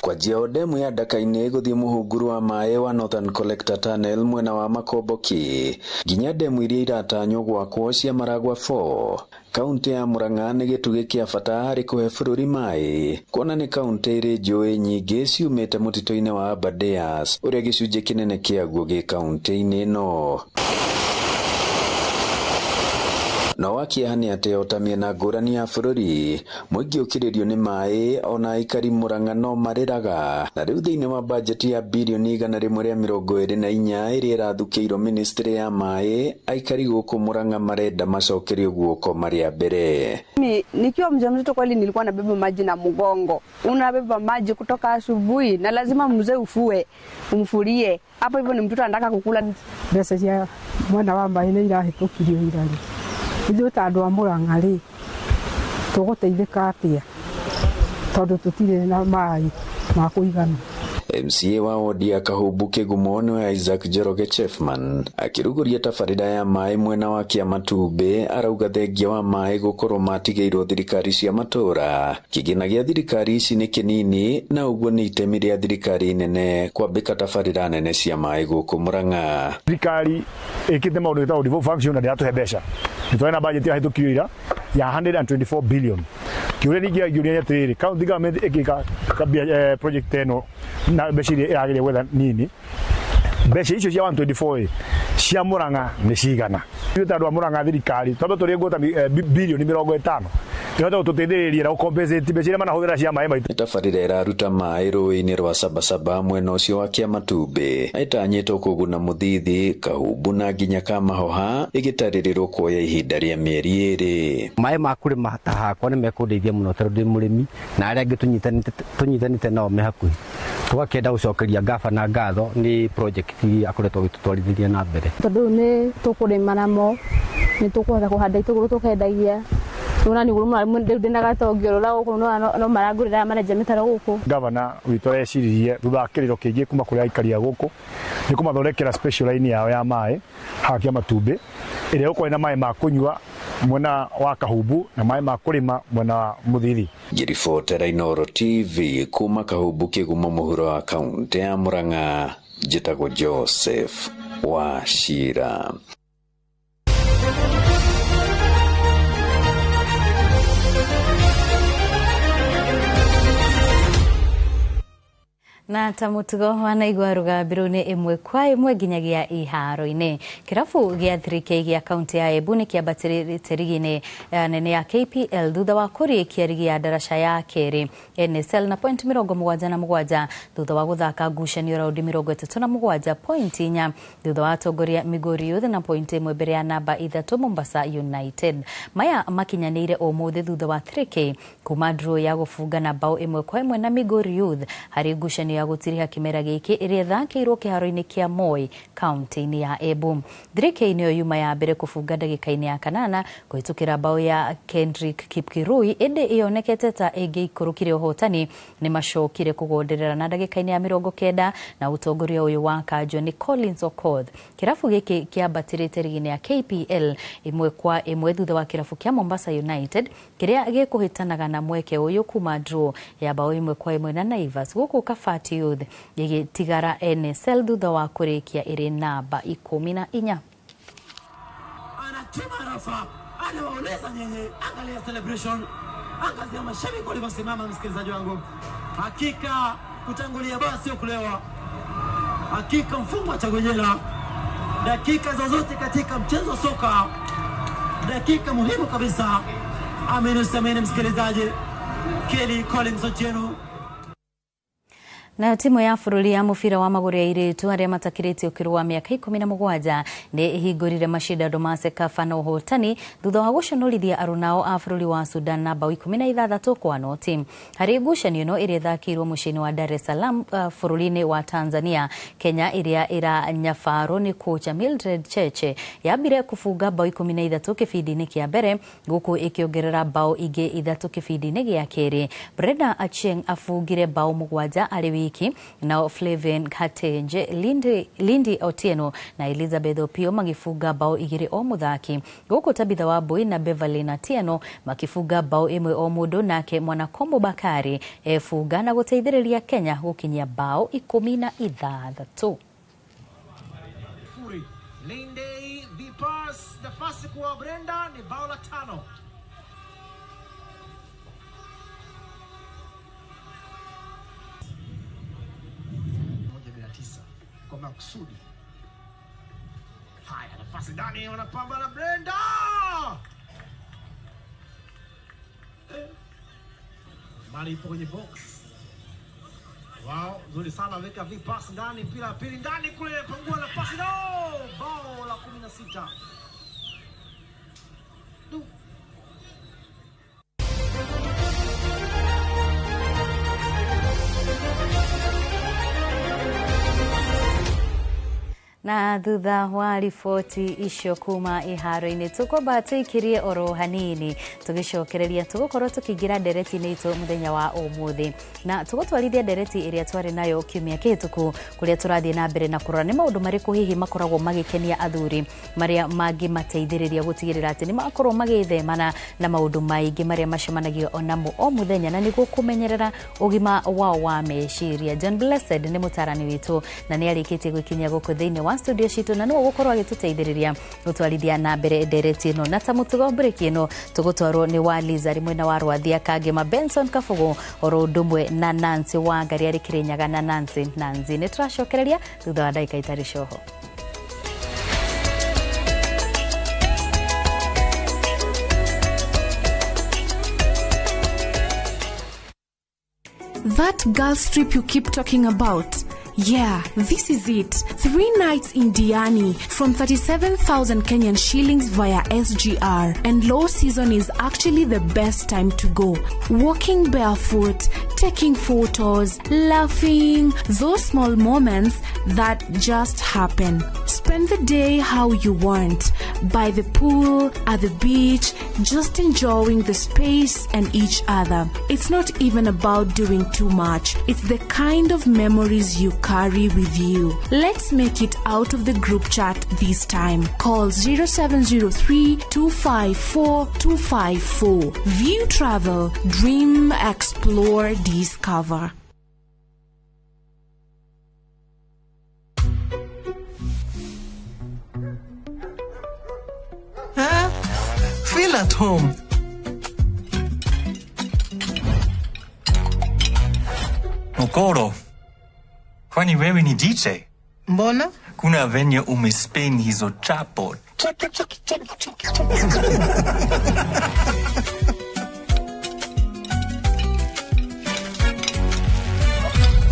Kwanjia demu ya Ndaka-inĩ gũthiĩ mũhunguru wa maĩ wa Northern Collector Tunnel mwena wa Makomboki nginya demu iria iratanywo gwakwo cia Maragua 4. Kaunti ya Murang'a nĩ gĩtugĩ kĩa bata harĩ kũhe bũrũri maĩ, kuona nĩ kaunti ĩrĩ njũĩ nyingĩ ciumĩte mũtitũ-inĩ wa Aberdares ũrĩa gĩcunjĩ kĩnene kĩaguo gĩ kaunti-inĩ ĩno. No wa kĩeha nĩ atĩ o ta mĩena ngũrani ya bũrũri mũingĩ ũkĩrĩrio nĩ maĩ ona aikari Murang'a no marĩraga. Na rĩu thĩinĩ wa bajeti ya birioni 124 ĩrĩa ĩrathukĩirwo ministry ya maĩ, aikari gũkũ Murang'a marenda macokerio guoko marĩa mbere. Mimi nikiwa mjamzito kweli nilikuwa nabeba maji na mgongo. Unabeba maji kutoka asubuhi na lazima mzee ufue, umfulie. Hapo hivyo ni mtoto anataka kukula. Mbeca cia mwana wa maĩ nĩ irahĩtũkirio irarĩ. Ithuĩ ta andũ a Murang'a rĩ, tũgũteithĩka atĩa tondũ tũtirĩ na maĩ ma kũigana. MCA wa wodi ya Kahubu Kigumo nĩwe Isaac Njoroge Chefman akĩrugũria tabarĩra ya maĩ mwena wa Kĩamatumbĩ arauga thengia wa maĩ gũkorwo matigĩirwo thirikari cia matũra kĩgĩna gĩa thirikari ici nĩ kĩnini na ũguo nĩ itemi rĩa thirikari nene kwambĩka tabarĩra nene cia maĩ gũkũ Murang'a. Thirikari ĩkĩte maũndũ ĩtagwo devolved function na ndĩratũhe mbeca nĩ na budget yahĩtũkirio ira ya 124 billion. Kĩũria ningĩ angĩũria nĩ atĩrĩrĩ, county government ĩkĩka project ĩno na mbeca iria ĩragĩria gwetha nini, mbeca icio cia 124 cia Murang'a nĩ cigana? Ithuĩ ta andũ a Murang'a thirikari twambe tũrĩe ngũta bilioni 50 ĩhote gũtũteithĩrĩria na gũcompensate mbeca iria manahũthĩra cia maĩ maitũ. Tabarĩra ĩraruta maĩ rũĩ-inĩ rwa Sabasaba mwena ũcio wa Kĩamatumbĩ ĩtanyĩtwo kũguna Mũthithi, Kahumbu na nginya Kamahoha ĩgĩtarĩrĩrwo kuoya ihinda rĩa mĩeri 2. Maĩ ma kũrĩma ta hakwa nĩ mekũndeithia mũno tondũ ndĩ mũrĩmi na arĩa angĩ tũnyitanĩte nao me hakuhĩ tũgakĩenda gũcokeria gabana ngatho nĩ project iria akoretwo agĩtũtwarithĩria na mbere. Tondũ nĩ tũkũrĩma namo nĩ tũkũhota kũhanda itũngũrũ tũkendagia no marangũrĩra marenja mĩtaro gũkũ. Gavana witũ areciririe thutha wa kĩrĩro kĩingĩ kuma kũrĩ aikari a gũkũ nĩ kũmathondekera special line yao ya maĩ haha Kĩamatumbĩ ĩrĩa ĩgũkorwo ĩna maĩ ma kũnyua mwena wa Kahumbu na maĩ ma kũrĩma mwena wa Mũthithi. Ngĩribotera Inooro TV kuma Kahumbu Kĩgumo mũhuro wa kaũntĩ ya Murang'a, njĩtagwo Joseph Wachira. Na ta mutugo wanaigua rũgambĩrũ nĩ ĩmwe kwa ĩmwe nginyagia iharo-inĩ. Kĩrabu gĩa 3K gĩa kaunti ya Embu nĩ kĩambatĩrĩte rigi-inĩ nene ya KPL thutha wa kũrĩkia rigi ya ndaraca ya kerĩ NSL na point 77 thutha wa gũthaka ngucanio raundi 37 point 4 thutha wa atongoria Migori Youth na point 1 mbere ya namba 3 Mombasa United. Maya makinyanĩire ũmũthĩ thutha wa 3K kuma draw ya gũbunga na bao 1-1 na Migori Youth harĩ ngucanio ya gũtiriha kĩmera gĩkĩ ĩrĩa ĩthakĩirwo kĩharo-inĩ kĩa Moi kaunti-inĩ ya Embu. 3K nĩyo yuma ya mbere kũbunga ndagĩka-inĩ ya 8 kũhĩtũkĩra bao ya Kendrick Kipkirui ĩndĩ ĩonekete ta ĩngĩikũrũkire ũhotani nĩ macokire kũgonderera na ndagĩka-inĩ ya 90 na ũtongoria ũyũ wa kanjũ nĩ Collins Okoth. Kĩrabu gĩkĩ kĩambatĩrĩte rigi-inĩ ya KPL 1-1 thutha wa kĩrabu kĩa Mombasa United kĩrĩa gĩkũhĩtanaga na mweke ũyũ kuma draw ya bao 1-1 na Naivas gũkũ Kabati Youth gĩgĩtigara NSL thutha wa kũrĩkia ĩrĩ namba 14. Anatuma Rafa, anawaeleza nyenye, angalia celebration, angalia mashabiki walivyosimama. Msikilizaji wangu, hakika kutangulia basi sio kulewa, hakika mfumo wa Chagojela dakika zozote katika mchezo wa soka, dakika muhimu kabisa. Amini usiamini msikilizaji, Kelly Collins Otieno. Na timu ya bũrũri ya mũbira wa magũrũ ya airĩtu arĩa matakĩrĩtie ũkũrũ wa mĩaka 17 nĩ ĩhingũrire macindano ma CECAFA na ũhotani thutha wa gũconorithia arunao a bũrũri wa Sudan na bao 16-0. Harĩ ngucanio ĩno ĩrĩa ĩthakĩirwo mũciĩ-inĩ wa Dar es Salaam bũrũri-inĩ wa Tanzania, Kenya ĩrĩa ĩranyabarwo nĩ kocha Mildred Cheche yambire kũbunga bao 13 kĩbindi-inĩ kĩa mbere gũkũ ĩkĩongerera bao ingĩ 3 kĩbindi-inĩ gĩa kerĩ. Brenda Achieng abungire bao 7 arĩ wiki, nao Flavin Katenje, Lindi Otieno na Elizabeth Opio magifunga bao 2 o muthaki, gũkũ Tabitha Wambui na Beverly Atieno makifunga bao 1 o mũndũ, nake Mwanakombo Bakari efunga na gũteithĩrĩria Kenya gũkinyia bao 16. Lindi the pass, nafasi kwa Brenda ni bao la 5. Kwa makusudi. Haya, nafasi ndani, wanapambana Brenda. Mali ipo kwenye box. Wow, nzuri sana, weka vipass ndani, mpira pili ndani kule, pangua nafasi, no! Bao la 16. Na thutha wa riboti icio kuma iharo-inĩ, tũkwamba tũikirie oro hanini, tũgĩcokereria tũgũkorwo tũkĩingĩra ndereti-inĩ itũ mũthenya wa ũmũthĩ, na tũgũtwarithia ndereti ĩrĩa twarĩ nayo kiumia kĩhĩtũku, kũrĩa tũrathiĩ na mbere na kũrora nĩ maũndũ marĩkũ hihi makoragwo magĩkenia athuri marĩa mangĩmateithĩrĩria gũtigĩrĩra atĩ nĩ makorwo magĩthemana na maũndũ maingĩ marĩa macemanagio namo o mũthenya, na nĩguo kũmenyerera ũgima wao wa meciria. John Blessed nĩ mũtarani witũ na nĩ arĩkĩtie gwĩkinyia gũkũ thĩinĩ wa studio citũ, na nĩwe ũgũkorwo agĩtũteithĩrĩria gũtwarithia na mbere ndereti ĩno. Na ta mũtugo, mburĩki ĩno tũgũtwarwo nĩ wa Liza arĩ mwena wa Rwathia Kangema, Benson Kabugu oro ũndũ ũmwe na Nancy Wangari arĩ Kĩrĩnyaga na Nancy Nancy. Nĩ tũracokereria thutha wa ndagĩka itarĩ coho. That girls trip you keep talking about. Yeah, this is it. 3 nights in Diani from 37,000 Kenyan shillings via SGR. And low season is actually the best time to go. Walking barefoot, taking photos, laughing, those small moments that just happen. Spend the day how you want. By the pool, at the beach, just enjoying the space and each other. It's not even about doing too much. It's the kind of memories you carry with you. Let's make it out of the group chat this time. Call 0703 254 254. View Travel, dream, explore, discover. Huh? Feel at home. Mokoro, kwani wewe ni DJ? Mbona? Kuna venye umespin hizo chapo. Chak, chak, chak, chak, chak.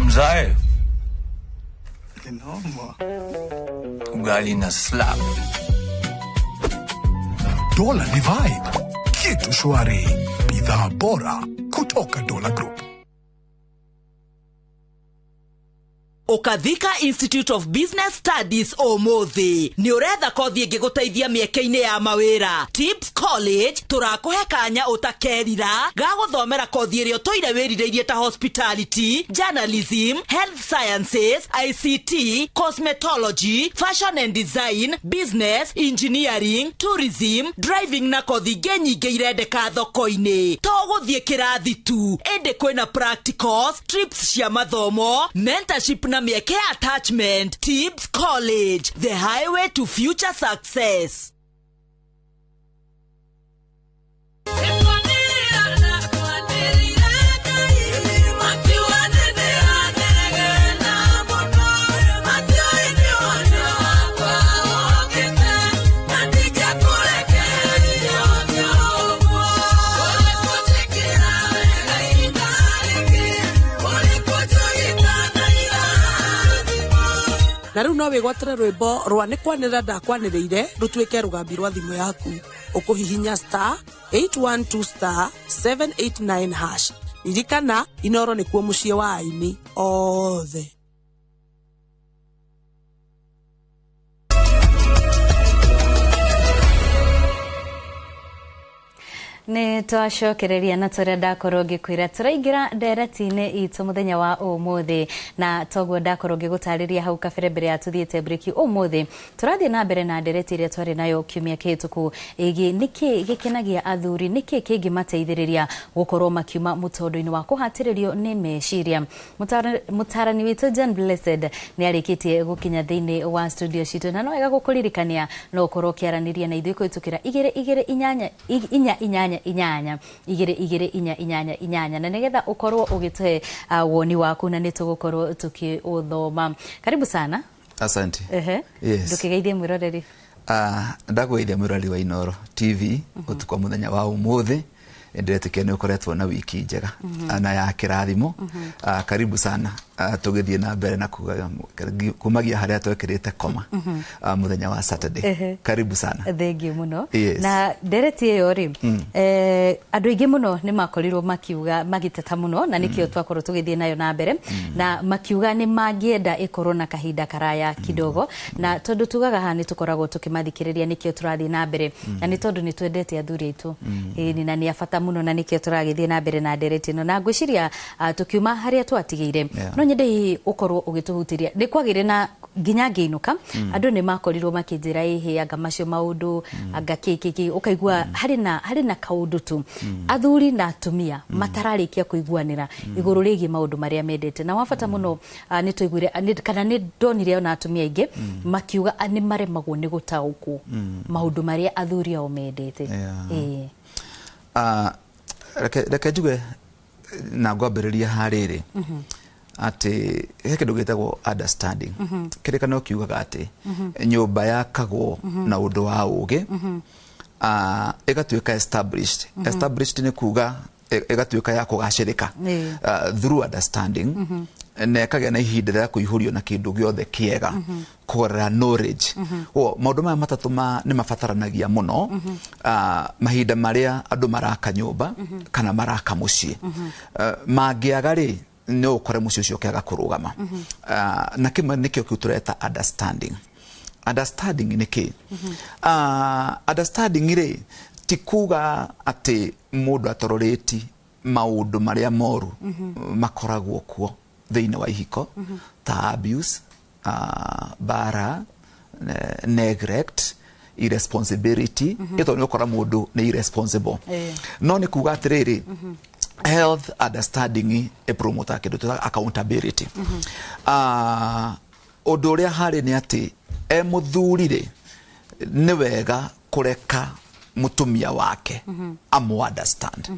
Mzae. Noma. Ugali na slap. Dola ni vibe, kitu shwari, bidhaa bora kutoka Dola Group. Ũkathika Institute of Business Studies ũmũthĩ nĩ ũretha kothi ĩngĩgũteithia mĩeke-inĩ ya mawĩra. Tips College tũrakũhe kanya ũtakerira ga gũthomera kothi ĩrĩa ũtũire wĩrirĩirie ta hospitality, journalism, health sciences, ICT, cosmetology, fashion and design, business, engineering, tourism, driving na kothi ingĩ nyingĩ irendeka thoko-inĩ. To gũthiĩ kĩrathi tu, ĩndĩ kwĩna practicals, trips cia mathomo, mentorship na mĩeke ya attachment. Tips College, the highway to future success. Na rĩu no wĩgwatĩre rwĩmbo rwa nĩ kwanĩrĩra ndakwanĩrĩire rũtuĩke rũgambi rwa thimũ yaku. Ũkũhihinya *812*789#. Ririkana, Inoro nĩkuo mũciĩ wa aini othe. Nĩ twacokereria na tũrĩa ndakorwo ngĩkwĩra tũraingĩra ndereti-inĩ itũ mũthenya wa ũmũthĩ, na toguo ndakorwo ngĩgũtarĩria hau kabere mbere ya tũthiĩte breki. Ũmũthĩ tũrathiĩ na mbere na ndereti ĩrĩa twarĩ nayo kiumia kĩhĩtũku ĩgiĩ nĩkĩ gĩkenagia athuri, nĩkĩ kĩngĩmateithĩrĩria gũkorwo makiuma mũtondo-inĩ wa kũhatĩrĩrio nĩ meciria. Mũtarani witũ John Blessed nĩ arĩkĩtie gũkinya thĩinĩ wa studio citũ, na no wega gũkũririkania no ũkorwo ũkĩaranĩria na ithuĩ kũhĩtũkĩra 2 2 8 8 8 2 2 4 8 8 na nĩgetha ũkorwo ũgĩtũhe woni waku na nĩ tũgũkorwo tũkĩũthoma. Karibu sana. Asante. Ehe. Yes. Ndũkĩgeithie mwĩroreri. Ndakũgeithia mwĩroreri wa Inoro TV ũtukũ wa mũthenya wa ũmũthĩ. Ndĩretĩkia nĩ ũkoretwo na wiki njega na ya kĩrathimo. Karibu sana. Tũgĩthiĩ na mbere na kumagia harĩa twekĩrĩte koma mũthenya wa Saturday. Karibu sana. Thengiũ mũno. Na ndereti ĩyo rĩ, andũ aingĩ mũno nĩ makorirwo makiuga, magĩteta mũno, na nĩkĩo twakorwo tũgĩthiĩ nayo na mbere, na makiuga nĩ mangĩenda ĩkorwo na kahinda karaya kidogo, na tondũ tugaga haha nĩ tũkoragwo tũkĩmathikĩrĩria, nĩkĩo tũrathiĩ na mbere, na nĩ tondũ nĩ twendete athuri aitũ. Ĩni, na nĩ a bata mũno, na nĩkĩo tũragĩthiĩ na mbere na ndereti ĩno, na ngwĩciria tũkiuma harĩa twatigĩire, no nyende hihi ũkorwo ũgĩtũhutĩria nĩ kwagĩire na nginya ngĩinũka, andũ nĩ makorirwo makĩnjĩra ĩhĩ anga macio maũndũ anga kĩ kĩ kĩ, ũkaigua harĩ na kaũndũ tu athuri na atumia matararĩkia kũiguanĩra igũrũ rĩgiĩ maũndũ marĩa mendete. Na wa bata mũno, nĩ twaiguire kana nĩ ndonire ona atumia aingĩ makiuga nĩ maremagwo nĩ gũtaũkwo maũndũ marĩa athuri ao mendete. Ĩĩ. Reke njuge na ngwambĩrĩria harĩrĩ atĩ he kĩndũ gĩtagwo understanding. Kĩrĩkanĩro kiugaga atĩ nyũmba yakagwo na ũndũ wa ũgĩ, ĩgatuĩka established. Established nĩ kuga ĩgatuĩka ya kũgacĩrĩka through understanding, na ĩkagĩa na ihinda rĩa kũihũrio na kĩndũ gĩothe kĩega kũgerera knowledge. Koguo maũndũ maya matatũ nĩ mabataranagia mũno mahinda marĩa andũ maraka nyũmba kana maraka mũciĩ. Mangĩaga rĩ, no ũkore mũciĩ ũcio ũkĩaga kũrũgama. Na kĩmwe nĩkĩo kĩu tũreta understanding. Understanding nĩ kĩ? Understanding rĩ, ti kuga atĩ mũndũ atororĩti maũndũ marĩa moru makoragwo kuo thĩinĩ wa ihiko, ta abuse, bara, neglect, irresponsibility. Ĩ tondũ nĩ ũkora mũndũ nĩ irresponsible. No nĩ kuga atĩrĩrĩ, health understanding ĩpromotaga kĩndũ twĩtaga accountability. Ũndũ ũrĩa harĩ nĩ atĩ e mũthuri rĩ, nĩ wega kũreka mũtumia wake amũ understand,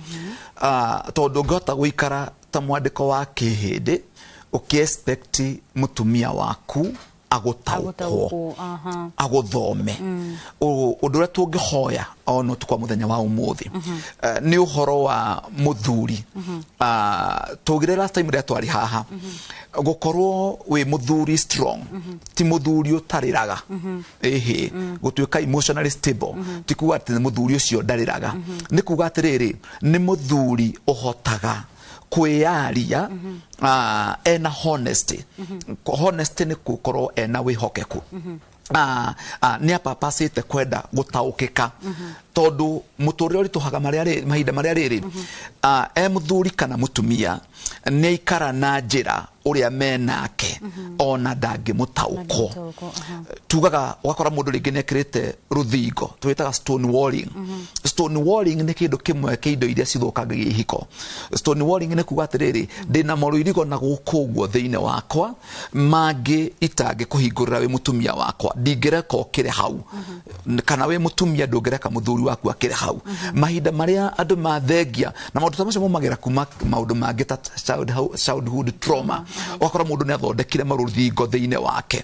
tondũ ũngĩhota gũikara ta mwandĩko wa kĩhĩndĩ ũkĩ-expect mũtumia waku agũtaũkwo, Agũtaũkwo, aha. agũthome. Ũndũ ũrĩa tũngĩhoya ona ũtukũ wa mũthenya wa ũmũthĩ, nĩ ũhoro wa mũthuri. Tũgire last time rĩrĩa twarĩ haha, gũkorwo wĩ mũthuri strong ti mũthuri ũtarĩraga. Ĩhĩ, gũtuĩka emotionally stable ti kuga atĩ nĩ mũthuri ũcio ndarĩraga, nĩ kuga atĩrĩrĩ, nĩ mũthuri ũhotaga kwĩyaria, ena honesty. Honesty nĩ gũkorwo ena wĩhokeku, nĩ apapacĩte kwenda gũtaũkĩka, tondũ mũtũrĩre ũritũhaga marĩa mahinda marĩa rĩrĩ, e mũthuri kana mũtumia nĩ aikara na njĩra ũrĩa menake ona ndangĩmũtaũkwo. Ndangĩmũtaũkwo, aha. Tugaga ũgakora mũndũ rĩngĩ nĩ ekĩrĩte rũthingo twĩtaga stone walling. Stone walling nĩ kĩndũ kĩmwe kĩa indo iria cithũkangagia ihiko. Stone walling nĩ kuga atĩrĩrĩ, ndĩna marũirigo na gũkũ ũguo thĩinĩ wakwa mangĩ itangĩkũhingũrĩra wĩ mũtumia wakwa, ndingĩreka ũkĩre hau, kana wĩ mũtumia ndũngĩreka mũthuri waku akĩre hau. Mahinda marĩa andũ mathengia na maũndũ ta macio maumagĩra kuma maũndũ mangĩ ta childhood trauma. Ũgakora mũndũ nĩ athondekire marũthingo thĩinĩ wake,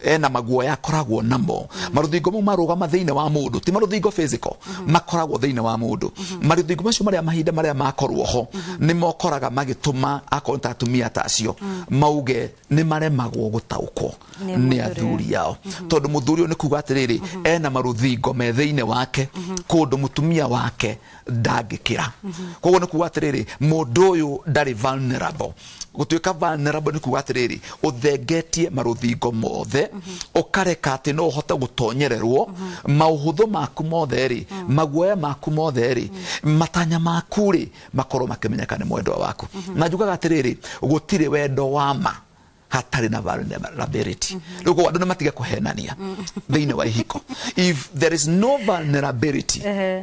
ena maguoya akoragwo namo. Marũthingo mau marũgama thĩinĩ wa mũndũ, ti marũthingo physical, makoragwo thĩinĩ wa mũndũ. Marũthingo macio marĩa mahinda marĩa makorwo ho nĩ mokoraga magĩtũma akorwo nĩ ta atumia ta acio mauge nĩ maremagwo gũtaũkwo nĩ nĩ mũthuri. Athuri ao, tondũ mũthuri ũyũ nĩ kuga atĩrĩrĩ, ena marũthingo me thĩinĩ wake kũndũ mũtumia wake ndangĩkĩra. Koguo nĩ kuga atĩrĩrĩ, mũndũ ũyũ ndarĩ vulnerable. Gũtuĩka vulnerable nĩ kuga atĩrĩrĩ, ũthengetie marũthingo mothe, ũkareka atĩ no ũhote gũtonyererwo maũhũthũ maku mothe rĩ, maguoya maku mothe rĩ, matanya maku rĩ, makorwo makĩmenyeka nĩ mwendwa waku. Na njugaga atĩrĩrĩ, gũtirĩ wendo wa ma hatarĩ na vulnerability. Rĩu koguo andũ nĩ matige kũhenania thĩinĩ wa ihiko. If there is no vulnerability,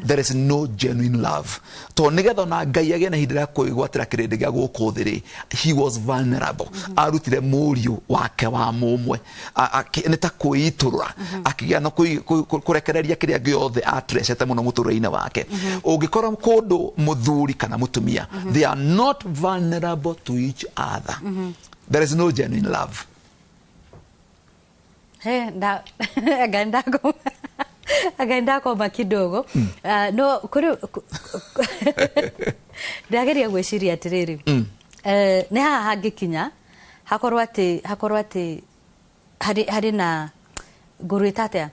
there is no genuine love, tondũ nĩgetha ona Ngai agĩe na ihinda rĩa kwĩgwatĩra kĩrĩndĩ gĩa gũkũ thĩ rĩ, he was vulnerable. Arutire mũriũ wake wa mũmwe, nĩ ta kwĩitũrũra, akĩgĩa na kũrekereria kĩrĩa gĩothe atrecete mũno mũtũrĩre-inĩ wake. Ũngĩkora kũndũ mũthuri kana mũtumia they are not vulnerable to each other, there is no genuine love. He, nda akaenda koma kidogo. No kuri ndageria gwiciria atiriri, nĩ haha hangĩkinya Hakorwo atĩ hakorwo atĩ harĩ harĩ na ngũrwĩta atĩa,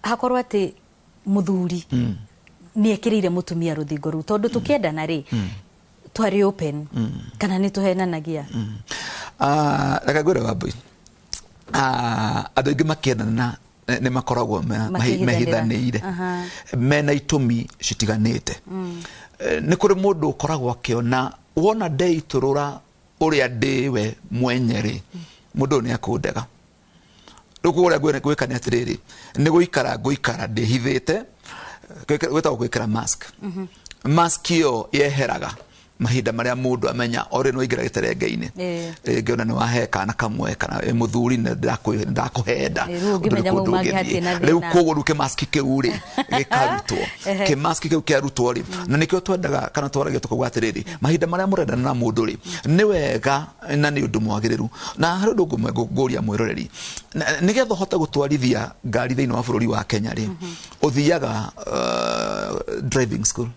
hakorwo atĩ mũthuri nĩ ekĩrĩire mũtumia rũthingo rũu, tondũ tũkĩendana rĩ, twarĩ open kana nĩ tũhenanagia? Ah, reke ngwĩre, Wambui, ah, andũ aingĩ makĩendana nĩ makoragwo Makĩhithanĩra. Mehithanĩire mena itũmi citiganĩte. Nĩ kũrĩ mũndũ ũkoragwo akĩona wona ndeitũrũra ũrĩa ndĩwe mwenye rĩ, mũndũ ũyũ nĩ akũndega. Rĩu koguo ũrĩa ngwĩka nĩ atĩrĩrĩ, nĩ gũikara ngũikara ndĩhithĩte, gwĩtagwo gwĩkĩra mask. Mask ĩyo yeheraga mahinda marĩa mũndũ amenya orĩ no aingĩra gĩterenge-inĩ, rĩngĩ ona nĩ wahe kana kamwe kana ĩ mũthuri nĩ ndakũhenda. Rĩu ũngĩmenya ndũrĩ kũndũ mau mangĩ ũngĩthiĩ. hatirĩ na Rĩu thĩna. koguo rĩu kĩmaski kĩu rĩ gĩkarutwo. Kĩmaski kĩu kĩarutwo rĩ, na nĩkĩo twendaga kana twaragia tũkauga atĩrĩrĩ, mahinda marĩa mũrendana na mũndũ rĩ, nĩ wega na nĩ ũndũ mwagĩrĩru, na harĩ ũndũ ngũmwe ngũria mwĩroreri. Nĩgetha ũhote gũtwarithia ngari thĩinĩ wa bũrũri wa Kenya rĩ, ũthiaga driving school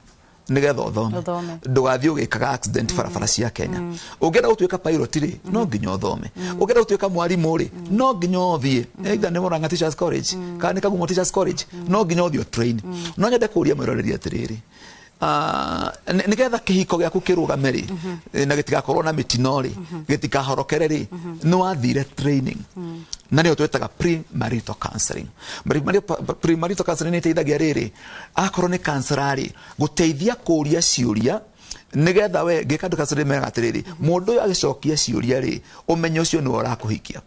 nĩgetha ũthome. Ũthome. Ndũgathiĩ ũgĩkaga accident barabara cia Kenya. Ũngĩenda gũtuĩka pilot rĩ, no nginya ũthome. Ũngĩenda gũtuĩka mwarimũ rĩ, no nginya ũthiĩ either nĩ Murang'a Teachers College kana nĩ Kagumo Teachers College, no nginya ũthiĩ train. No nyende kũria mwĩroreri atĩrĩrĩ, ah, nĩgetha kĩhiko gĩaku kĩrũgame rĩ, na gĩtigakorwo na mĩtino rĩ, gĩtikahorokere rĩ, nĩ wathire training na nĩyo twĩtaga pre-marital counseling. Pre-marital counseling nĩ ĩteithagia rĩrĩ, akorwo nĩ counselor rĩ, gũteithia kũria ciũria nĩgetha we ngĩka andũ counseling meraga atĩrĩrĩ, mũndũ ũyũ agĩcokia ciũria rĩ, ũmenye ũcio nĩwe ũrakũhikia.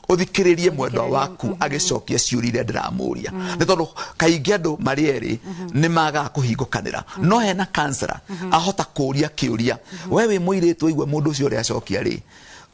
Ũthikĩrĩrie mwendwa waku agĩcokia ciũria iria ndĩramũria, nĩ tondũ kaingĩ andũ marĩ erĩ nĩ magaga kũhingũkanĩra, no hena counselor ahota kũria kĩũria, we wĩ mũirĩtu ũigue mũndũ ũcio ũrĩa acokia rĩ,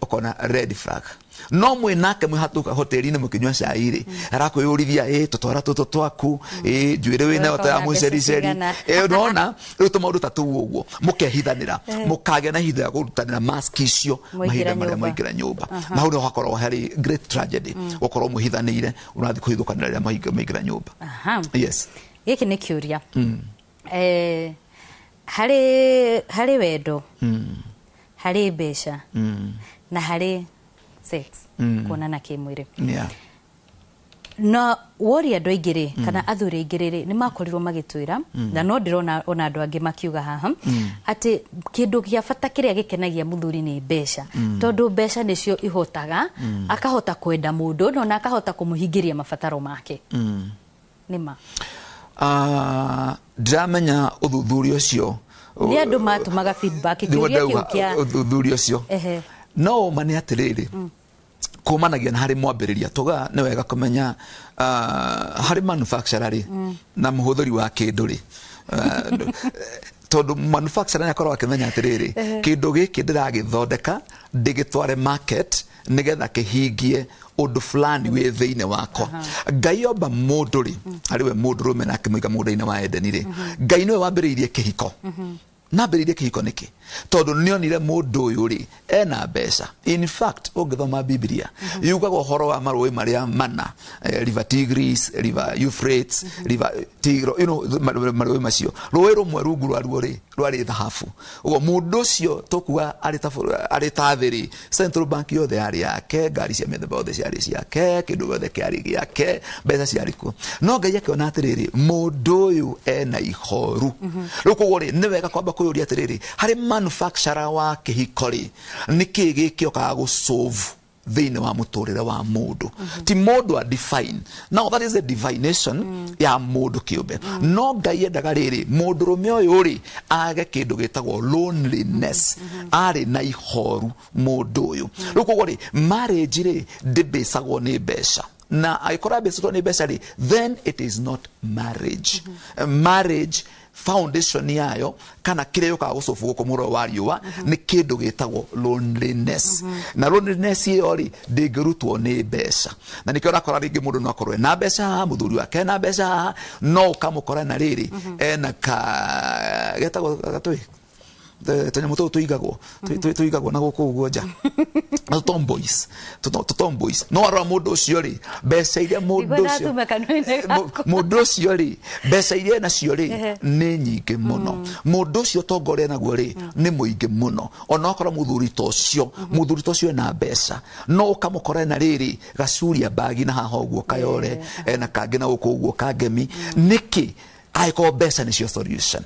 ũkona red flag. No mwĩ nake mwĩ hatũka hoteli-inĩ mũkĩnyua cai rĩ, arakwĩyũrithia, ĩ tũtwara tũtũ twaku, ĩ njuĩrĩ wĩ nayo ta ya Ũkona mbeca mũcericeri. cigana. Ĩ nona rĩu tũmaũndũ ta tũu ũguo mũkehithanĩra, mũkagĩa na ihinda rĩa kũrutanĩra mask icio Mwaingĩra mahinda marĩa nyũmba. mwaingĩra nyũmba. Na hau nĩho hakoragwo harĩ great tragedy, gũkorwo mwĩhithanĩire ũrathiĩ kũhithũkanĩra rĩrĩa maingĩra nyũmba. Yes. Gĩkĩ nĩ kĩũria. Harĩ wendo, harĩ mbeca, na harĩ sex, kuonana kĩmwĩrĩ, na woria andũ aingĩ rĩ, kana athuri aingĩ rĩ, nĩ makorirwo magĩtwĩra, na no ndĩrona ona andũ angĩ makiuga haha, atĩ kĩndũ gĩa bata kĩrĩa gĩkenagia mũthuri nĩ mbeca, tondũ mbeca nĩcio ihotaga akahota kwenda mũndũ na ona akahota kũmũhingĩria mabataro make. Nĩ ma? Ah, ndiramenya ũthuthuria ũcio. Nĩ andũ matũmaga feedback Nĩguo kĩũria kĩu ndauga, kĩa ũthuthuria ũcio no ũma nĩ atĩrĩrĩ, kumanagia na harĩ mwambĩrĩria tuga nĩ wega kũmenya, ah, harĩ manufacturer rĩ na mũhũthĩri wa kĩndũ rĩ, ah, tondũ manufacturer nĩ akoragwo akĩmenya atĩrĩrĩ, kĩndũ gĩkĩ ndĩragĩthondeka ndĩgĩtware market nĩgetha kĩhingie ũndũ fulani wĩ thĩinĩ wakwa. Ngai omba mũndũ rĩ, arĩ we mũndũ rũme na akĩmũiga mũgũnda-inĩ wa Edeni rĩ, Ngai nĩwe wambĩrĩirie kĩhiko. Nambĩrĩirie kĩhiko nĩkĩ? Tondũ nĩonire mũndũ ũyũ rĩ ena mbeca. In fact, ũngĩthoma Biblia yugaga ũhoro wa marũĩ marĩa mana, River Tigris, River Euphrates, River Tigro, marũĩ macio, rũĩ rũmwe rungu rwaruo rĩ rwarĩ thahabu. Ũguo mũndũ ũcio tũkuga arĩ ta arĩ ta thĩ rĩ, Central Bank yothe yarĩ yake, ngari cia mĩthemba yothe ciarĩ ciake, kĩndũ gĩothe kĩarĩ gĩake, mbeca ciarĩ kuo. No Ngai akĩona atĩrĩrĩ, mũndũ ũyũ ena ihoru. Rĩu koguo rĩ, nĩ wega kwamba kwĩyũria atĩrĩrĩ, harĩ manufacturer wa kĩhiko rĩ, nĩ kĩĩ gĩkĩokaga gũsolve thĩinĩ wa mũtũrĩre wa mũndũ? Ti mũndũ a define. Now that is a divination ya mũndũ kĩũmbe. No Ngai endaga rĩrĩ, mũndũrũme ũyũ rĩ age kĩndũ gĩtagwo loneliness. Arĩ na ihoru mũndũ ũyũ. Rĩu koguo rĩ, marriage rĩ ndĩbĩcagwo nĩ mbeca, na angĩkorwo yambĩcĩtwo nĩ mbeca rĩ, then it is not marriage. Marriage foundation yayo kana kĩrĩa yũkaga gũcobu gũkũ mũhuro wa riũa nĩ kĩndũ gĩtagwo loneliness, na loneliness ĩyo rĩ ndĩngĩrutwo nĩ mbeca. Na nĩkĩo ũrakora rĩngĩ mũndũ no akorwo ena mbeca haha, mũthuri wake ena mbeca haha, no ũkamũkora na rĩrĩ ena ka getagwo gatũĩ Tũnyamũ tũu tũigagwo tũigagwo na gũkũ ũguo nja, na tomboys, tomboys. No warora mũndũ ũcio rĩ, mbeca iria mũndũ ũcio, mũndũ ũcio rĩ, mbeca iria enacio rĩ, nĩ nyingĩ mũno. Mũndũ ũcio ũtonga ũrĩa enaguo rĩ, nĩ mũingĩ mũno. Ona okorwo mũthuri ta ũcio, mũthuri ta ũcio ena mbeca, no ũkamũkora ena rĩrĩ gacuria bagi na haha ũguo kayore, ena kangĩ na gũkũ ũguo kangemi. Nĩkĩ angĩkorwo mbeca nĩcio solution?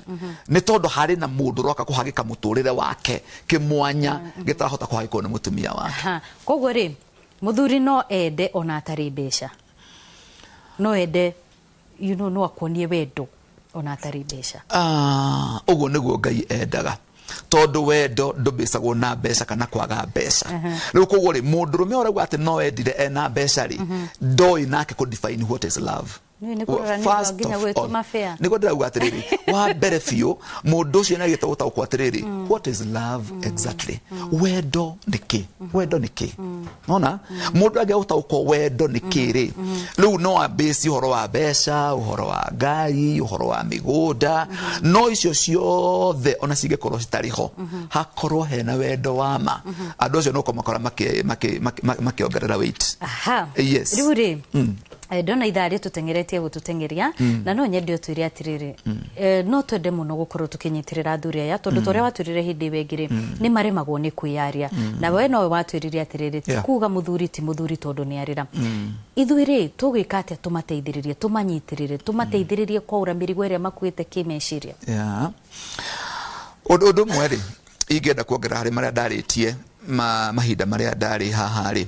Nĩ tondũ harĩ na mũndũ ũroka kũhagĩka mũtũrĩre wake kĩmwanya gĩtarahota kũhagĩkwo nĩ mũtumia wake. Koguo rĩ, mũthuri no ende ona atarĩ mbeca, no ende, no akuonie wendo ona atarĩ mbeca. Ũguo nĩguo Ngai endaga, tondũ wendo ndũmbĩcagwo na mbeca kana kwaga mbeca. Rĩu koguo rĩ, mũndũrũme ũrauga atĩ no endire ena mbeca rĩ, ndoĩ nake kũ define what is love. Nĩguo ndĩrauga atĩrĩrĩ, wa mbere biũ mũndũ ũcio nĩagĩte gũtaũkwo atĩrĩrĩ, what is love exactly? Wendo nĩ kĩ? Wendo nĩ kĩ? Nona mũndũ angĩaga gũtaũkwo wendo nĩ kĩ rĩ, rĩu no ambĩci ũhoro wa mbeca, ũhoro wa ngari, ũhoro wa mĩgũnda, no icio ciothe ona cingĩkorwo citarĩ ho, hakorwo hena wendo wa ma, andũ acio no kũmakora makĩongerera weight. Yes. Rĩu rĩ, ndona ithaa rĩtũteng'eretie gũtũteng'eria, na no nyende ũtwĩre atĩrĩrĩ, no twende mũno gũkorwo tũkĩnyitĩrĩra athuri aya, tondũ ta ũrĩa watwĩrire hĩndĩ ĩyo ĩngĩ rĩ, nĩ maremagwo nĩ kwĩyaria. Na we nowe watwĩrire atĩrĩrĩ, ti kuga mũthuri ti mũthuri tondũ nĩ arĩra. Ithuĩ rĩ, tũgwĩka atĩa tũmateithĩrĩrie, tũmanyitĩrĩre, tũmateithĩrĩrie kwaũra mĩrigo ĩrĩa makuĩte kĩmeciria? Ũndũ ũmwe rĩ, ingĩenda kuongerera harĩ marĩa ndarĩtie mahinda marĩa ndarĩ haha rĩ,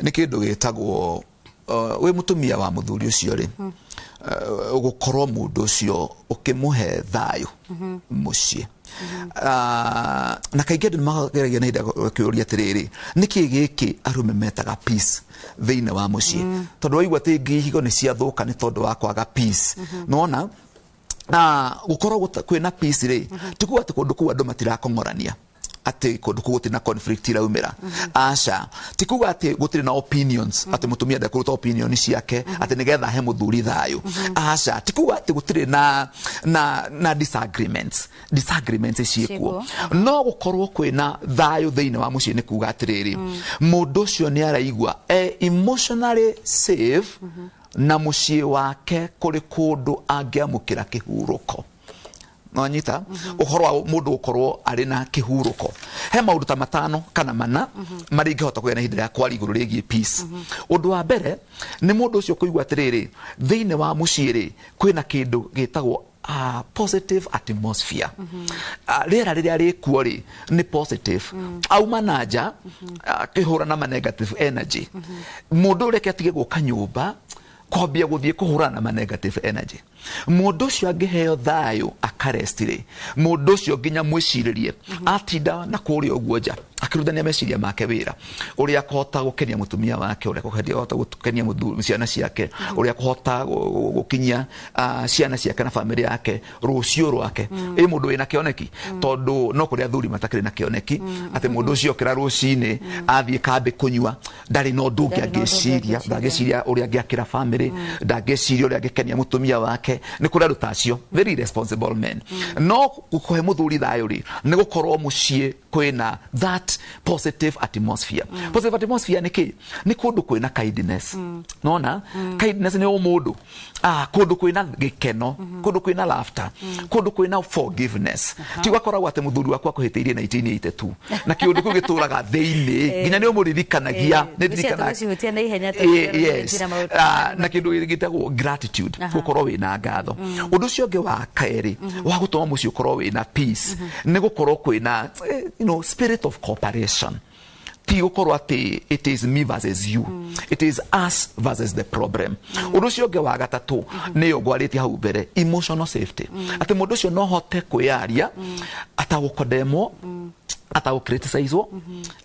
nĩ kĩndũ gĩtagwo wĩ mũtumia wa mũthuri ũcio rĩ, gũkorwo mũndũ ũcio ũkĩmũhe thayũ mũciĩ. Na kaingĩ andũ nĩmageragia na ihinda kĩũria atĩrĩrĩ, nĩkĩ gĩkĩ arũme metaga peace thĩinĩ wa mũciĩ? Tondũ waigua atĩ ihigo nĩ ciathũka nĩ tondũ wa kwaga peace. Nona na gũkorwo kwĩna peace rĩ, ti kuga atĩ kũndũ kũu andũ matirakong'orania, atĩ kũndũ kũu gũtirĩ na conflict iraumĩra. Aca, ti kuga atĩ gũtirĩ na opinions, atĩ mũtumia ndekũruta opinion ciake atĩ nĩgetha he mũthuri thayũ. Aca, ti kuga atĩ gũtirĩ na disagreements, disagreements ciĩkuo, no gũkorwo kwĩna thayũ thĩinĩ wa mũciĩ nĩ kuga atĩrĩrĩ, mũndũ ũcio nĩ araigua emotionally safe na mũciĩ wake kũrĩ kũndũ angĩamũkĩra kĩhurũko. Nonyita ũhoro wa mũndũ gũkorwo arĩ na kĩhurũko. He maũndũ ta 5 kana 4 marĩa ingĩhota kũgĩa na ihinda rĩa kwaria igũrũ rĩgiĩ peace. Ũndũ wa mbere nĩ mũndũ ũcio kũigua atĩrĩrĩ, thĩinĩ wa mũciĩ rĩ, kwĩna kĩndũ gĩtagwo positive atmosphere. Rĩera rĩrĩa rĩkuo rĩ, nĩ positive. Auma na nja akĩhũrana na negative energy. Mũndũ ũreke atige gũka nyũmba kwambia gũthiĩ kũhũrana na negative energy. Mũndũ ũcio angĩheo thayũ akarest rĩ, mũndũ ũcio nginya mwĩcirĩrie atinda na kũrĩa ũguo nja akĩrutania meciria make wĩra, ũrĩa akũhota gũkenia mũtumia wake, ũrĩa akũhota gũkenia ciana ciake, ũrĩa akũhota gũkinyia ciana ciake na bamĩrĩ yake rũciũ rwake. Ĩ mũndũ wĩna kĩoneki, tondũ no kũrĩ athuri matakĩrĩ na kĩoneki, atĩ mũndũ ũcio okĩra rũcinĩ athiĩ kambĩ kũnyua, ndarĩ na ũndũ ũngĩ angĩciria, ndangĩciria ũrĩa angĩakĩra bamĩrĩ, ndangĩciria ũrĩa angĩkenia mũtumia wake. Nĩ kũrĩ andũ ta acio, very irresponsible men. No kũhe mũthuri thayũ rĩ, nĩ gũkorwo mũciĩ kwĩna that positive atmosphere. Positive atmosphere nĩ kĩ? Nĩ kũndũ kwĩna kindness. Nona kindness nĩ ũmũndũ, kũndũ kwĩna gĩkeno, kũndũ kwĩna laughter, kũndũ kwĩna forgiveness. Ti gwakoragwo atĩ mũthuri waku akũhĩtĩirie 1982 na kĩũndũ kĩu gĩtũraga thĩinĩ nginya nĩ ũmũririkanagia. Nĩ ndirikanaga na kĩndũ gĩtagwo gratitude, gũkorwo wĩna ngatho. Ũndũ ũcio ũngĩ wa kerĩ wa gũtũma mũciĩ ũkorwo wĩna peace nĩ gũkorwo kwĩna spirit of cooperation. Ti gũkorwo atĩ it is me versus you, it is us versus the problem. Ũndũ ũcio ũngĩ wa gatatũ nĩyo ngwarĩtie hau mbere, emotional safety, atĩ mũndũ ũcio no hote kwĩyaria atagũkondemwo, Atagũ-criticizewo,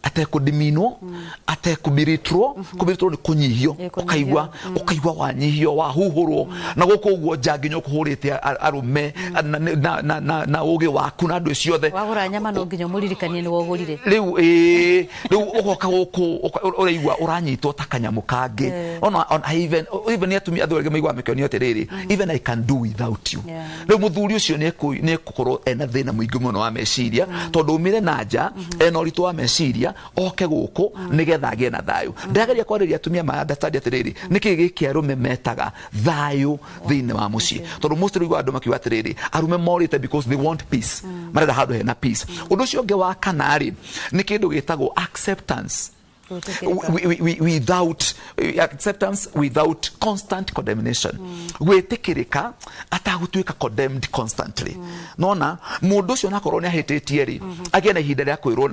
atekũdiminwo, atekũbiritwo. Kũbiritwo nĩ kũnyihio, ũkaigua ũkaigua wanyihio, wahuhũrwo na gũkũ ũguo nja nginya ũkũhũrĩte arũme na ũgĩ waku na andũ ciothe. Wagũra nyama no nginya ũmũririkanie nĩ wogũrire. Rĩu ĩĩ, rĩu ũgoka gũkũ ũraigua ũranyitwo ta kanyamũ kangĩ. Ona even nĩ atumia athuri angĩ maiguaga makĩonio atĩrĩrĩ, even I can do without you. Rĩu mũthuri ũcio nĩ ekũkorwo ena thĩna mũingĩ mũno wa meciria, tondũ umire na nja ena ũritũ wa meciria, oke gũkũ nĩgetha agĩe na thayũ. Ndĩrageria kwarĩria atumia ma understand atĩrĩrĩ, nĩkĩ gĩkĩ arũme metaga thayũ thĩinĩ wa mũciĩ, tondũ most rĩu andũ makiuga atĩrĩrĩ, arũme morĩte because they want peace, marenda handũ hena peace. Ũndũ ũcio ũngĩ wa kana rĩ, nĩ kĩndũ gĩtagwo acceptance without acceptance without constant condemnation, gwĩtĩkĩrĩka atagũtuĩka condemned constantly. Nona mũndũ ũcio onakorwo nĩ ahĩtĩtie rĩ, agĩe na ihinda rĩa kwĩrwo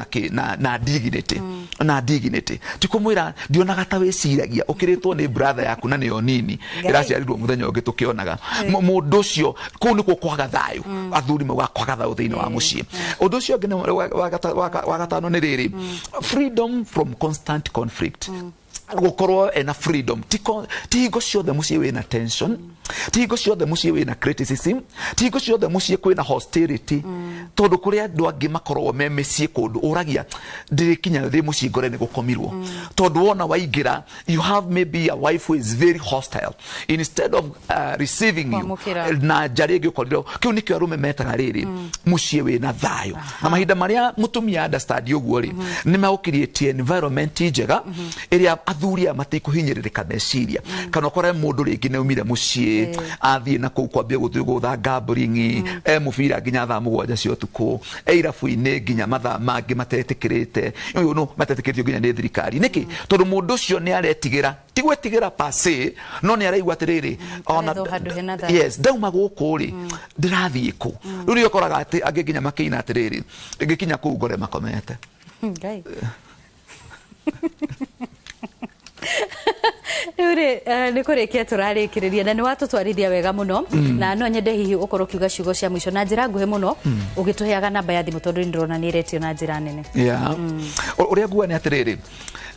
na dignity, na dignity, ti kũmwĩra ndionaga ta wĩciragia ũkĩrĩtwo nĩ brother yaku na nĩyo nini ĩraciarirwo mũthenya ũngĩ tũkĩonaga. Mũndũ ũcio kũu nĩkuo kwaga thayũ, athuri maugaga kwaga thayũ thĩinĩ wa mũciĩ. Ũndũ ũcio ũngĩ wa gatano nĩ rĩrĩ, freedom from constant conflict. Gũkorwo ena freedom, ti hingo ciothe mũciĩ wĩna tension, ti hingo ciothe mũciĩ wĩna criticism, ti hingo ciothe mũciĩ kwĩna hostility, tondũ kũrĩ andũ angĩ makoragwo me mĩciĩ kũndũ ũragia ndĩrĩkinya thĩ mũciĩ ngore nĩ gũkomirwo, tondũ wona waingĩra you have maybe a wife who is very hostile instead of receiving you na nja rĩngĩ ũkorire. Kĩu nĩkĩo arũme metaga rĩrĩ mũciĩ wĩna thayũ. Na mahinda marĩa mũtumia understand ũguo rĩ, nĩ megũcreate environment njega ĩrĩa athuri aya matikũhinyĩrĩrĩka meciria, kana ũkore mũndũ rĩngĩ nĩ aumire mũciĩ athiĩ na kũu kwambia gũthiĩ gũtha gambling, e mũbira nginya thaa 7 cia ũtukũ, e irabu-inĩ nginya mathaa mangĩ matetĩkĩrĩte, ũyũ no matetĩkĩrĩtio nginya nĩ thirikari. Nĩkĩ? Tondũ mũndũ ũcio nĩ aretigĩra, ti gwĩtigĩra per se, no nĩ araigua atĩrĩrĩ, ona yes, ndauma gũkũ rĩ ndĩrathiĩ kũ. Rĩu nĩ ũkoraga atĩ angĩ nginya makĩina atĩrĩrĩ, ngĩkinya kũu ngore makomete. Rĩu rĩ, nĩ kũrĩkia tũrarĩkĩrĩria na nĩ watũtwarithia wega mũno, na no nyende hihi ũkorwo ũkiuga ciugo cia mũico na njĩra nguhĩ mũno, ũgĩtũheaga namba ya thimũ tondũ nĩndĩrona nĩ ĩretio na njĩra nene. Ũrĩa nguga nĩ atĩrĩrĩ,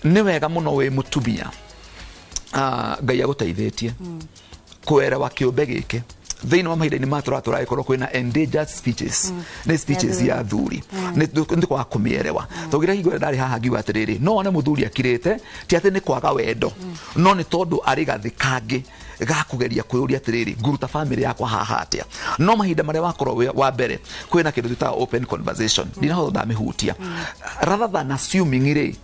nĩ wega mũno wĩ mũtumia, Ngai agũteithĩtie kwerewa kĩũmbe gĩkĩ thĩinĩ wa mahinda-inĩ maya tũragĩkorwo kwĩna endangered species, nĩ species ya athuri, nĩ kwaga kũmĩerewa. Tũgĩra hingo ĩrĩa ndarĩ haha ngiuga atĩrĩrĩ, no wone mũthuri akirĩte ti atĩ nĩ kwaga wendo, no nĩ tondũ arĩ gathĩ kangĩ ga kũgeria kwĩyũria atĩrĩrĩ, nguruta famĩlĩ yakwa haha atĩa. No mahinda marĩa wakorwo wa mbere kwĩna kĩndũ twĩtaga open conversation, ndinahota ndamĩhutia, rather than assuming rĩ,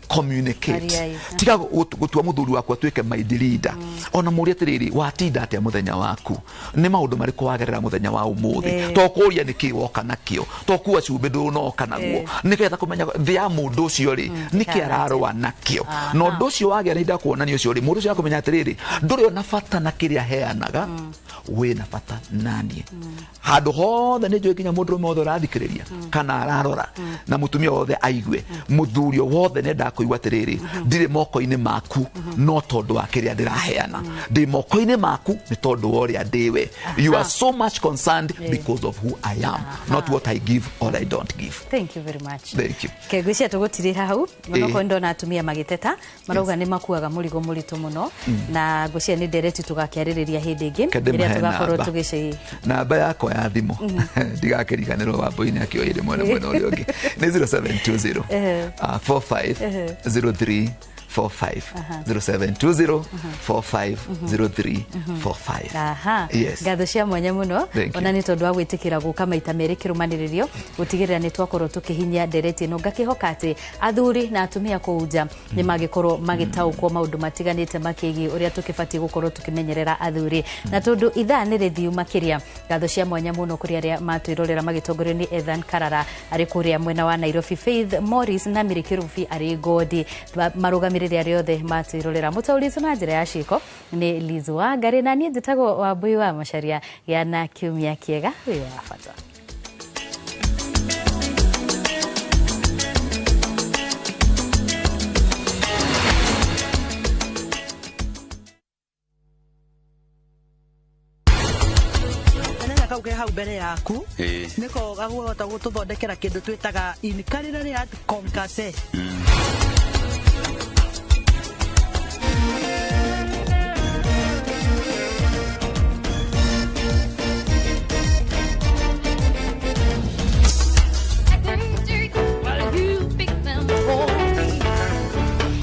communicate. Tiga gũtua mũthuri waku atuĩke mind leader, ona mũrie atĩrĩrĩ, watinda atĩa mũthenya waku, nĩ maũndũ marĩkũ wagerera mũthenya wa ũmũthĩ, to kũria nĩkĩ woka nakĩo, to kuua cumbĩ ndũnoka naguo, nĩgetha kũmenya thĩ ya mũndũ ũcio rĩ nĩkĩ ararũa nakĩo. Na ũndũ ũcio wagĩa na ihinda kuonania ũcio rĩ, mũndũ ũcio akũmenya atĩrĩrĩ, ndũrĩ ona bata na kĩrĩa aheanaga, wĩna bata naniĩ. Handũ hothe nĩ njũĩ nginya mũndũrũme wothe ũrathikĩrĩria kana ararora, na mũtumia wothe aigue, mũthuri wothe nĩ kũigua atĩrĩrĩ, ndirĩ moko-inĩ maku no tondũ wa kĩrĩa ndĩraheana, ndĩ moko-inĩ maku nĩ tondũ wa ũrĩa ndĩwe. You are so much concerned because of who I am, not what I give or I don't give. Thank you very much. Thank you. Ngwĩciria tũgũtirĩra hau onokorwo ndona atumia magĩteta marauga nĩ makuaga mũrigo mũritũ mũno, na ngwĩciria nĩ ndereti tũgakĩarĩrĩria hĩndĩ ĩngĩ ĩrĩa tũgakorwo tũgĩcĩ. Namba yakwa ya thimũ ndigakĩriganĩrwo Wambũi-inĩ akĩoya ĩrĩ mwena mwena ũrĩa ũngĩ nĩ 0720 45 03 45 0720 45 03 45. Aha. Yes. Ngatho cia mwanya mũno ona nĩ tondũ wa gwĩtĩkĩra gũka maita merĩ kĩrũmanĩrĩrio gũtigĩrĩra nĩ twakorwo tũkĩhinyia ndereti ĩno. Ngakĩhoka atĩ athuri na atumia kũu nja nĩ magĩkorwo magĩtaũkwo maũndũ matiganĩte makĩgiĩ ũrĩa tũkĩbatiĩ gũkorwo tũkĩmenyerera athuri, na tondũ ithaa nĩ rĩthiu makĩria. Ngatho cia mwanya mũno kũrĩ arĩa matwĩrorera magĩtongorio nĩ Ethan Karara arĩ kũrĩa mwena wa Nairobi, Faith Morris na Mary Kĩrũbi arĩ Ngodi, marũgamĩrĩri arĩa othe matwĩrorera. Mũtaũri na njĩra ya ciĩko nĩ Liz Wangari, na niĩ njĩtagwo Wambũi wa Macharia. Gĩa na kiumia kĩega, wĩ wa bata. kau ke hau mbere yaku Ĩĩ. nĩko gagũhota gũtũthondekera kĩndũ twĩtaga in culinary art concasse. Well, you pick them for me.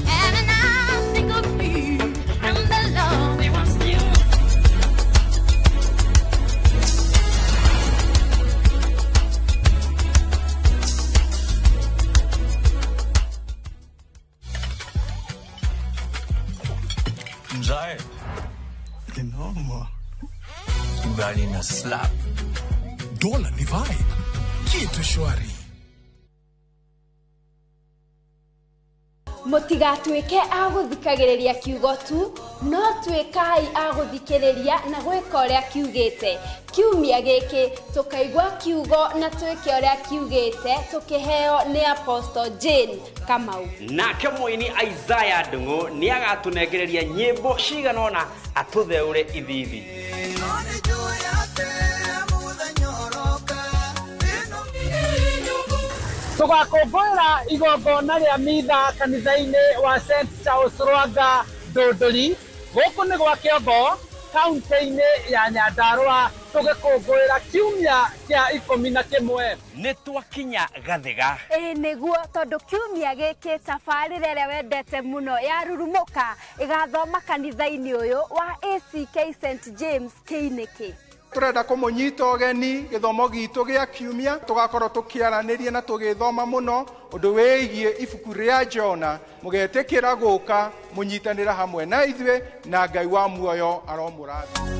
And I think of you and the love we once knew. Mzae. Kinoma. Ugali na slap. Dola ni vibe. Kitu shwari. Mũtigatuĩke a gũthikagĩrĩria kiugo tu, no tuĩkai a gũthikĩrĩria na gwĩka ũrĩa kiugĩte. Kiumia gĩkĩ tũkaigua kiugo na twĩke ũrĩa kiugĩte, tũkĩheo nĩ Apostle Jane Kamau. Nake mũini Isaiah Ndung'u nĩ agatũnengereria nyĩmbo cigana ũna atũtheũre ithithi. Tũgakũngũĩra igongona rĩa mitha kanitha-inĩ wa St Charles Rwanga Ndũndũri gũkũ nĩ gwa Kĩongo kaunti-inĩ ya Nyandarũa tũgĩkũngũĩra kiumia kĩa 11. Nĩ twakinya Gathĩga. Ĩĩ nĩguo, tondũ kiumia gĩkĩ tabarĩra ĩrĩa wendete mũno ya Rurumũka ĩgathoma kanitha-inĩ ũyũ wa ACK St James Kĩinĩkĩ. Tũrenda kũmũnyita ũgeni gĩthomo gitũ gĩa kiumia, tũgakorwo tũkĩaranĩria na tũgĩthoma mũno ũndũ wĩgiĩ ibuku rĩa Jona. Mũgetĩkĩra gũka mũnyitanĩra hamwe na ithuĩ, na Ngai wa muoyo aromũrathima.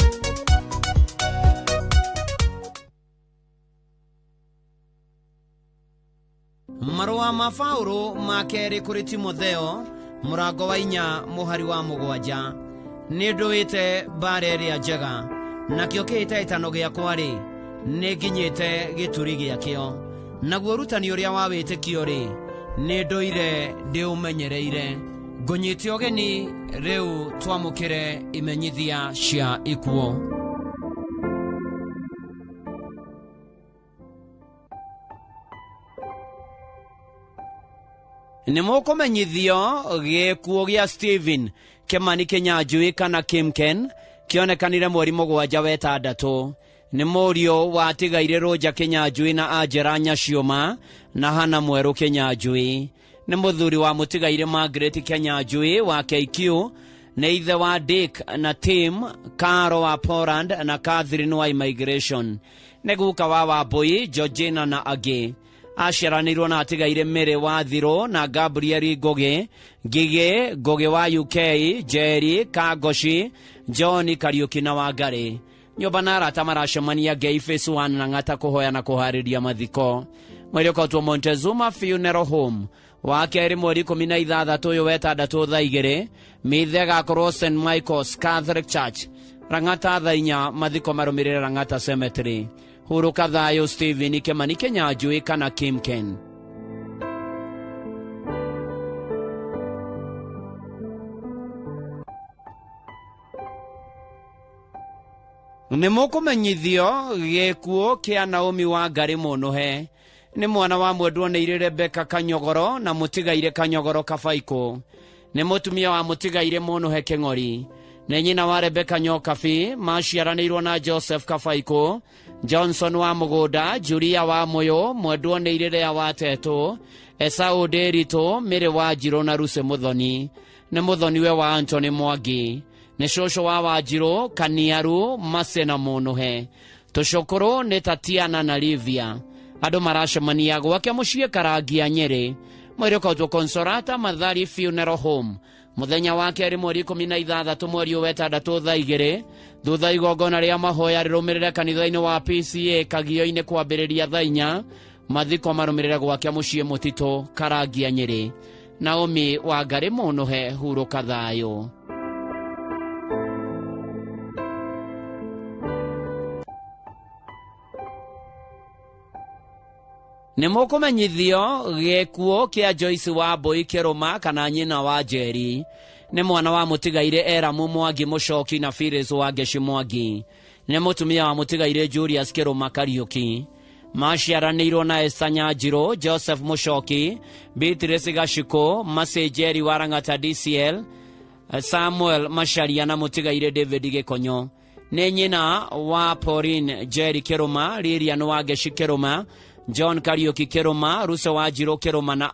Marũa ma Paũlũ ma kerĩ kũrĩ Timotheo mũrango wa 4 mũhari wa 7. Nĩ ndũĩte mbara ĩrĩa njega, nakĩo kĩhĩtahĩtano gĩakwa-rĩ, nĩ nginyĩte gĩturi gĩakĩo. Naguo ũrutani ũrĩa wa wĩtĩkio-rĩ, nĩ ndũire ndĩũmenyereire. Ngũnyite ũgeni rĩu twamũkĩre imenyithia cia ikuũ. Nĩ mũkũmenyithio gĩkuũ gĩa Stephen Kĩmani Kĩnyanjui kana Kimken kĩonekanire mweri 7 wa 6. Nĩ mũriũ wa tigaire Rũnja Kĩnyanjui na Angela Nyaciũma na Hana Mwerũ Kĩnyanjui. Nĩ mũthuri wa mũtigaire Margaret Kĩnyanjui wa KQ, nĩ ithe wa Dick na Tim Caro wa Poland na Catherine wa Immigration. Nĩ guka wa Wambui, Georgina na angĩ. Aciaranĩirwo na atigaire Mary wa Thirũ na Gabriel Ngũgĩ, Ngigĩ Ngũgĩ wa UK, Jerry Kangoci, John Kariũki na Wangari. Nyũmba na arata maracemania Ngei Phase 1 na Ng'ata kũhoya na kũharĩria mathiko. Mweri ũkotwo Montezuma Funeral Home wa kerĩ mweri 16 ũyũ wetandatũ thaa 2, mithe ĩgakorwo St Michael's Catholic Church Lang'ata thaa 4, mathiko marũmĩrĩre Lang'ata Cemetery. Hurũka thayũ Stephen Kĩmani Kĩnyanjui kana Kimken. Nĩ mũkũmenyithio gĩkuũ kĩa Naomi wa Ngarĩ Mũnũhe. Nĩ mwana wa mwendwo nĩ Rebecca Kanyogoro na mũtigaire Kanyogoro Kabaikũ. Nĩ mũtumia wa mũtigaire Mũnũhe Kĩng'ori. Nĩ nyina wa Rebecca Nyokabi, maciaranĩirwo na Joseph Kabaikũ, Johnson wa Mũgũnda, Julia wa Mũyũ, mwendwo nĩ Irerea wa Tetũ, Esau Ndĩritũ, Mĩrĩ wa Njirũ na Lucy Mũthoni. Nĩ mũthoniwe wa Anthony Mwangi. Nĩ cũcũ wa Wanjirũ, Kaniaru, Mase na Mũnũhe. Tũcũkũrũ nĩ Tatiana na Livia. Andũ maracemania gwake mũciĩ Karangia Nyĩrĩ. Mweri ũkotwo Consolata Mathari Funeral Home. Mũthenya wa kerĩ mweri 16 mweri wa 6 thaa 2, thutha igongona rĩa mahoya rĩrũmĩrĩre kanitha-inĩ wa PCA Kagio-inĩ kwambĩrĩria thaa 4, mathiko marũmĩrĩre gwake mũciĩ Mũtitũ Karangia Nyĩrĩ. Naomi Wangari Mũnũhe, hurũka thayũ. Nĩ mũkũmenyithio gĩkuũ kĩa Joyce wa Mbui Kĩrũma kana nyina wa Njeri. Nĩ mwana wa mũtigaire Eramu Mwangi Mũcoki na Phyllis wa Ngeci Mwangi. Nĩ mũtumia wa mũtigairĩ Julius Kĩrũma Kariũki. Maciaranĩirwo na Esther Nyanjirũ, Joseph Mũcoki, Beatrice Gacikũ, Mercy Njeri wa Lang'ata DCL, Samuel Macharia na mũtigairĩ David Gĩkonyo. Nĩ nyina wa Pauline Njeri Kĩrũma, Lilian Wangeci Kĩrũma, John Kariũki Kĩrũma, Ruso Wanjirũ Kĩrũma na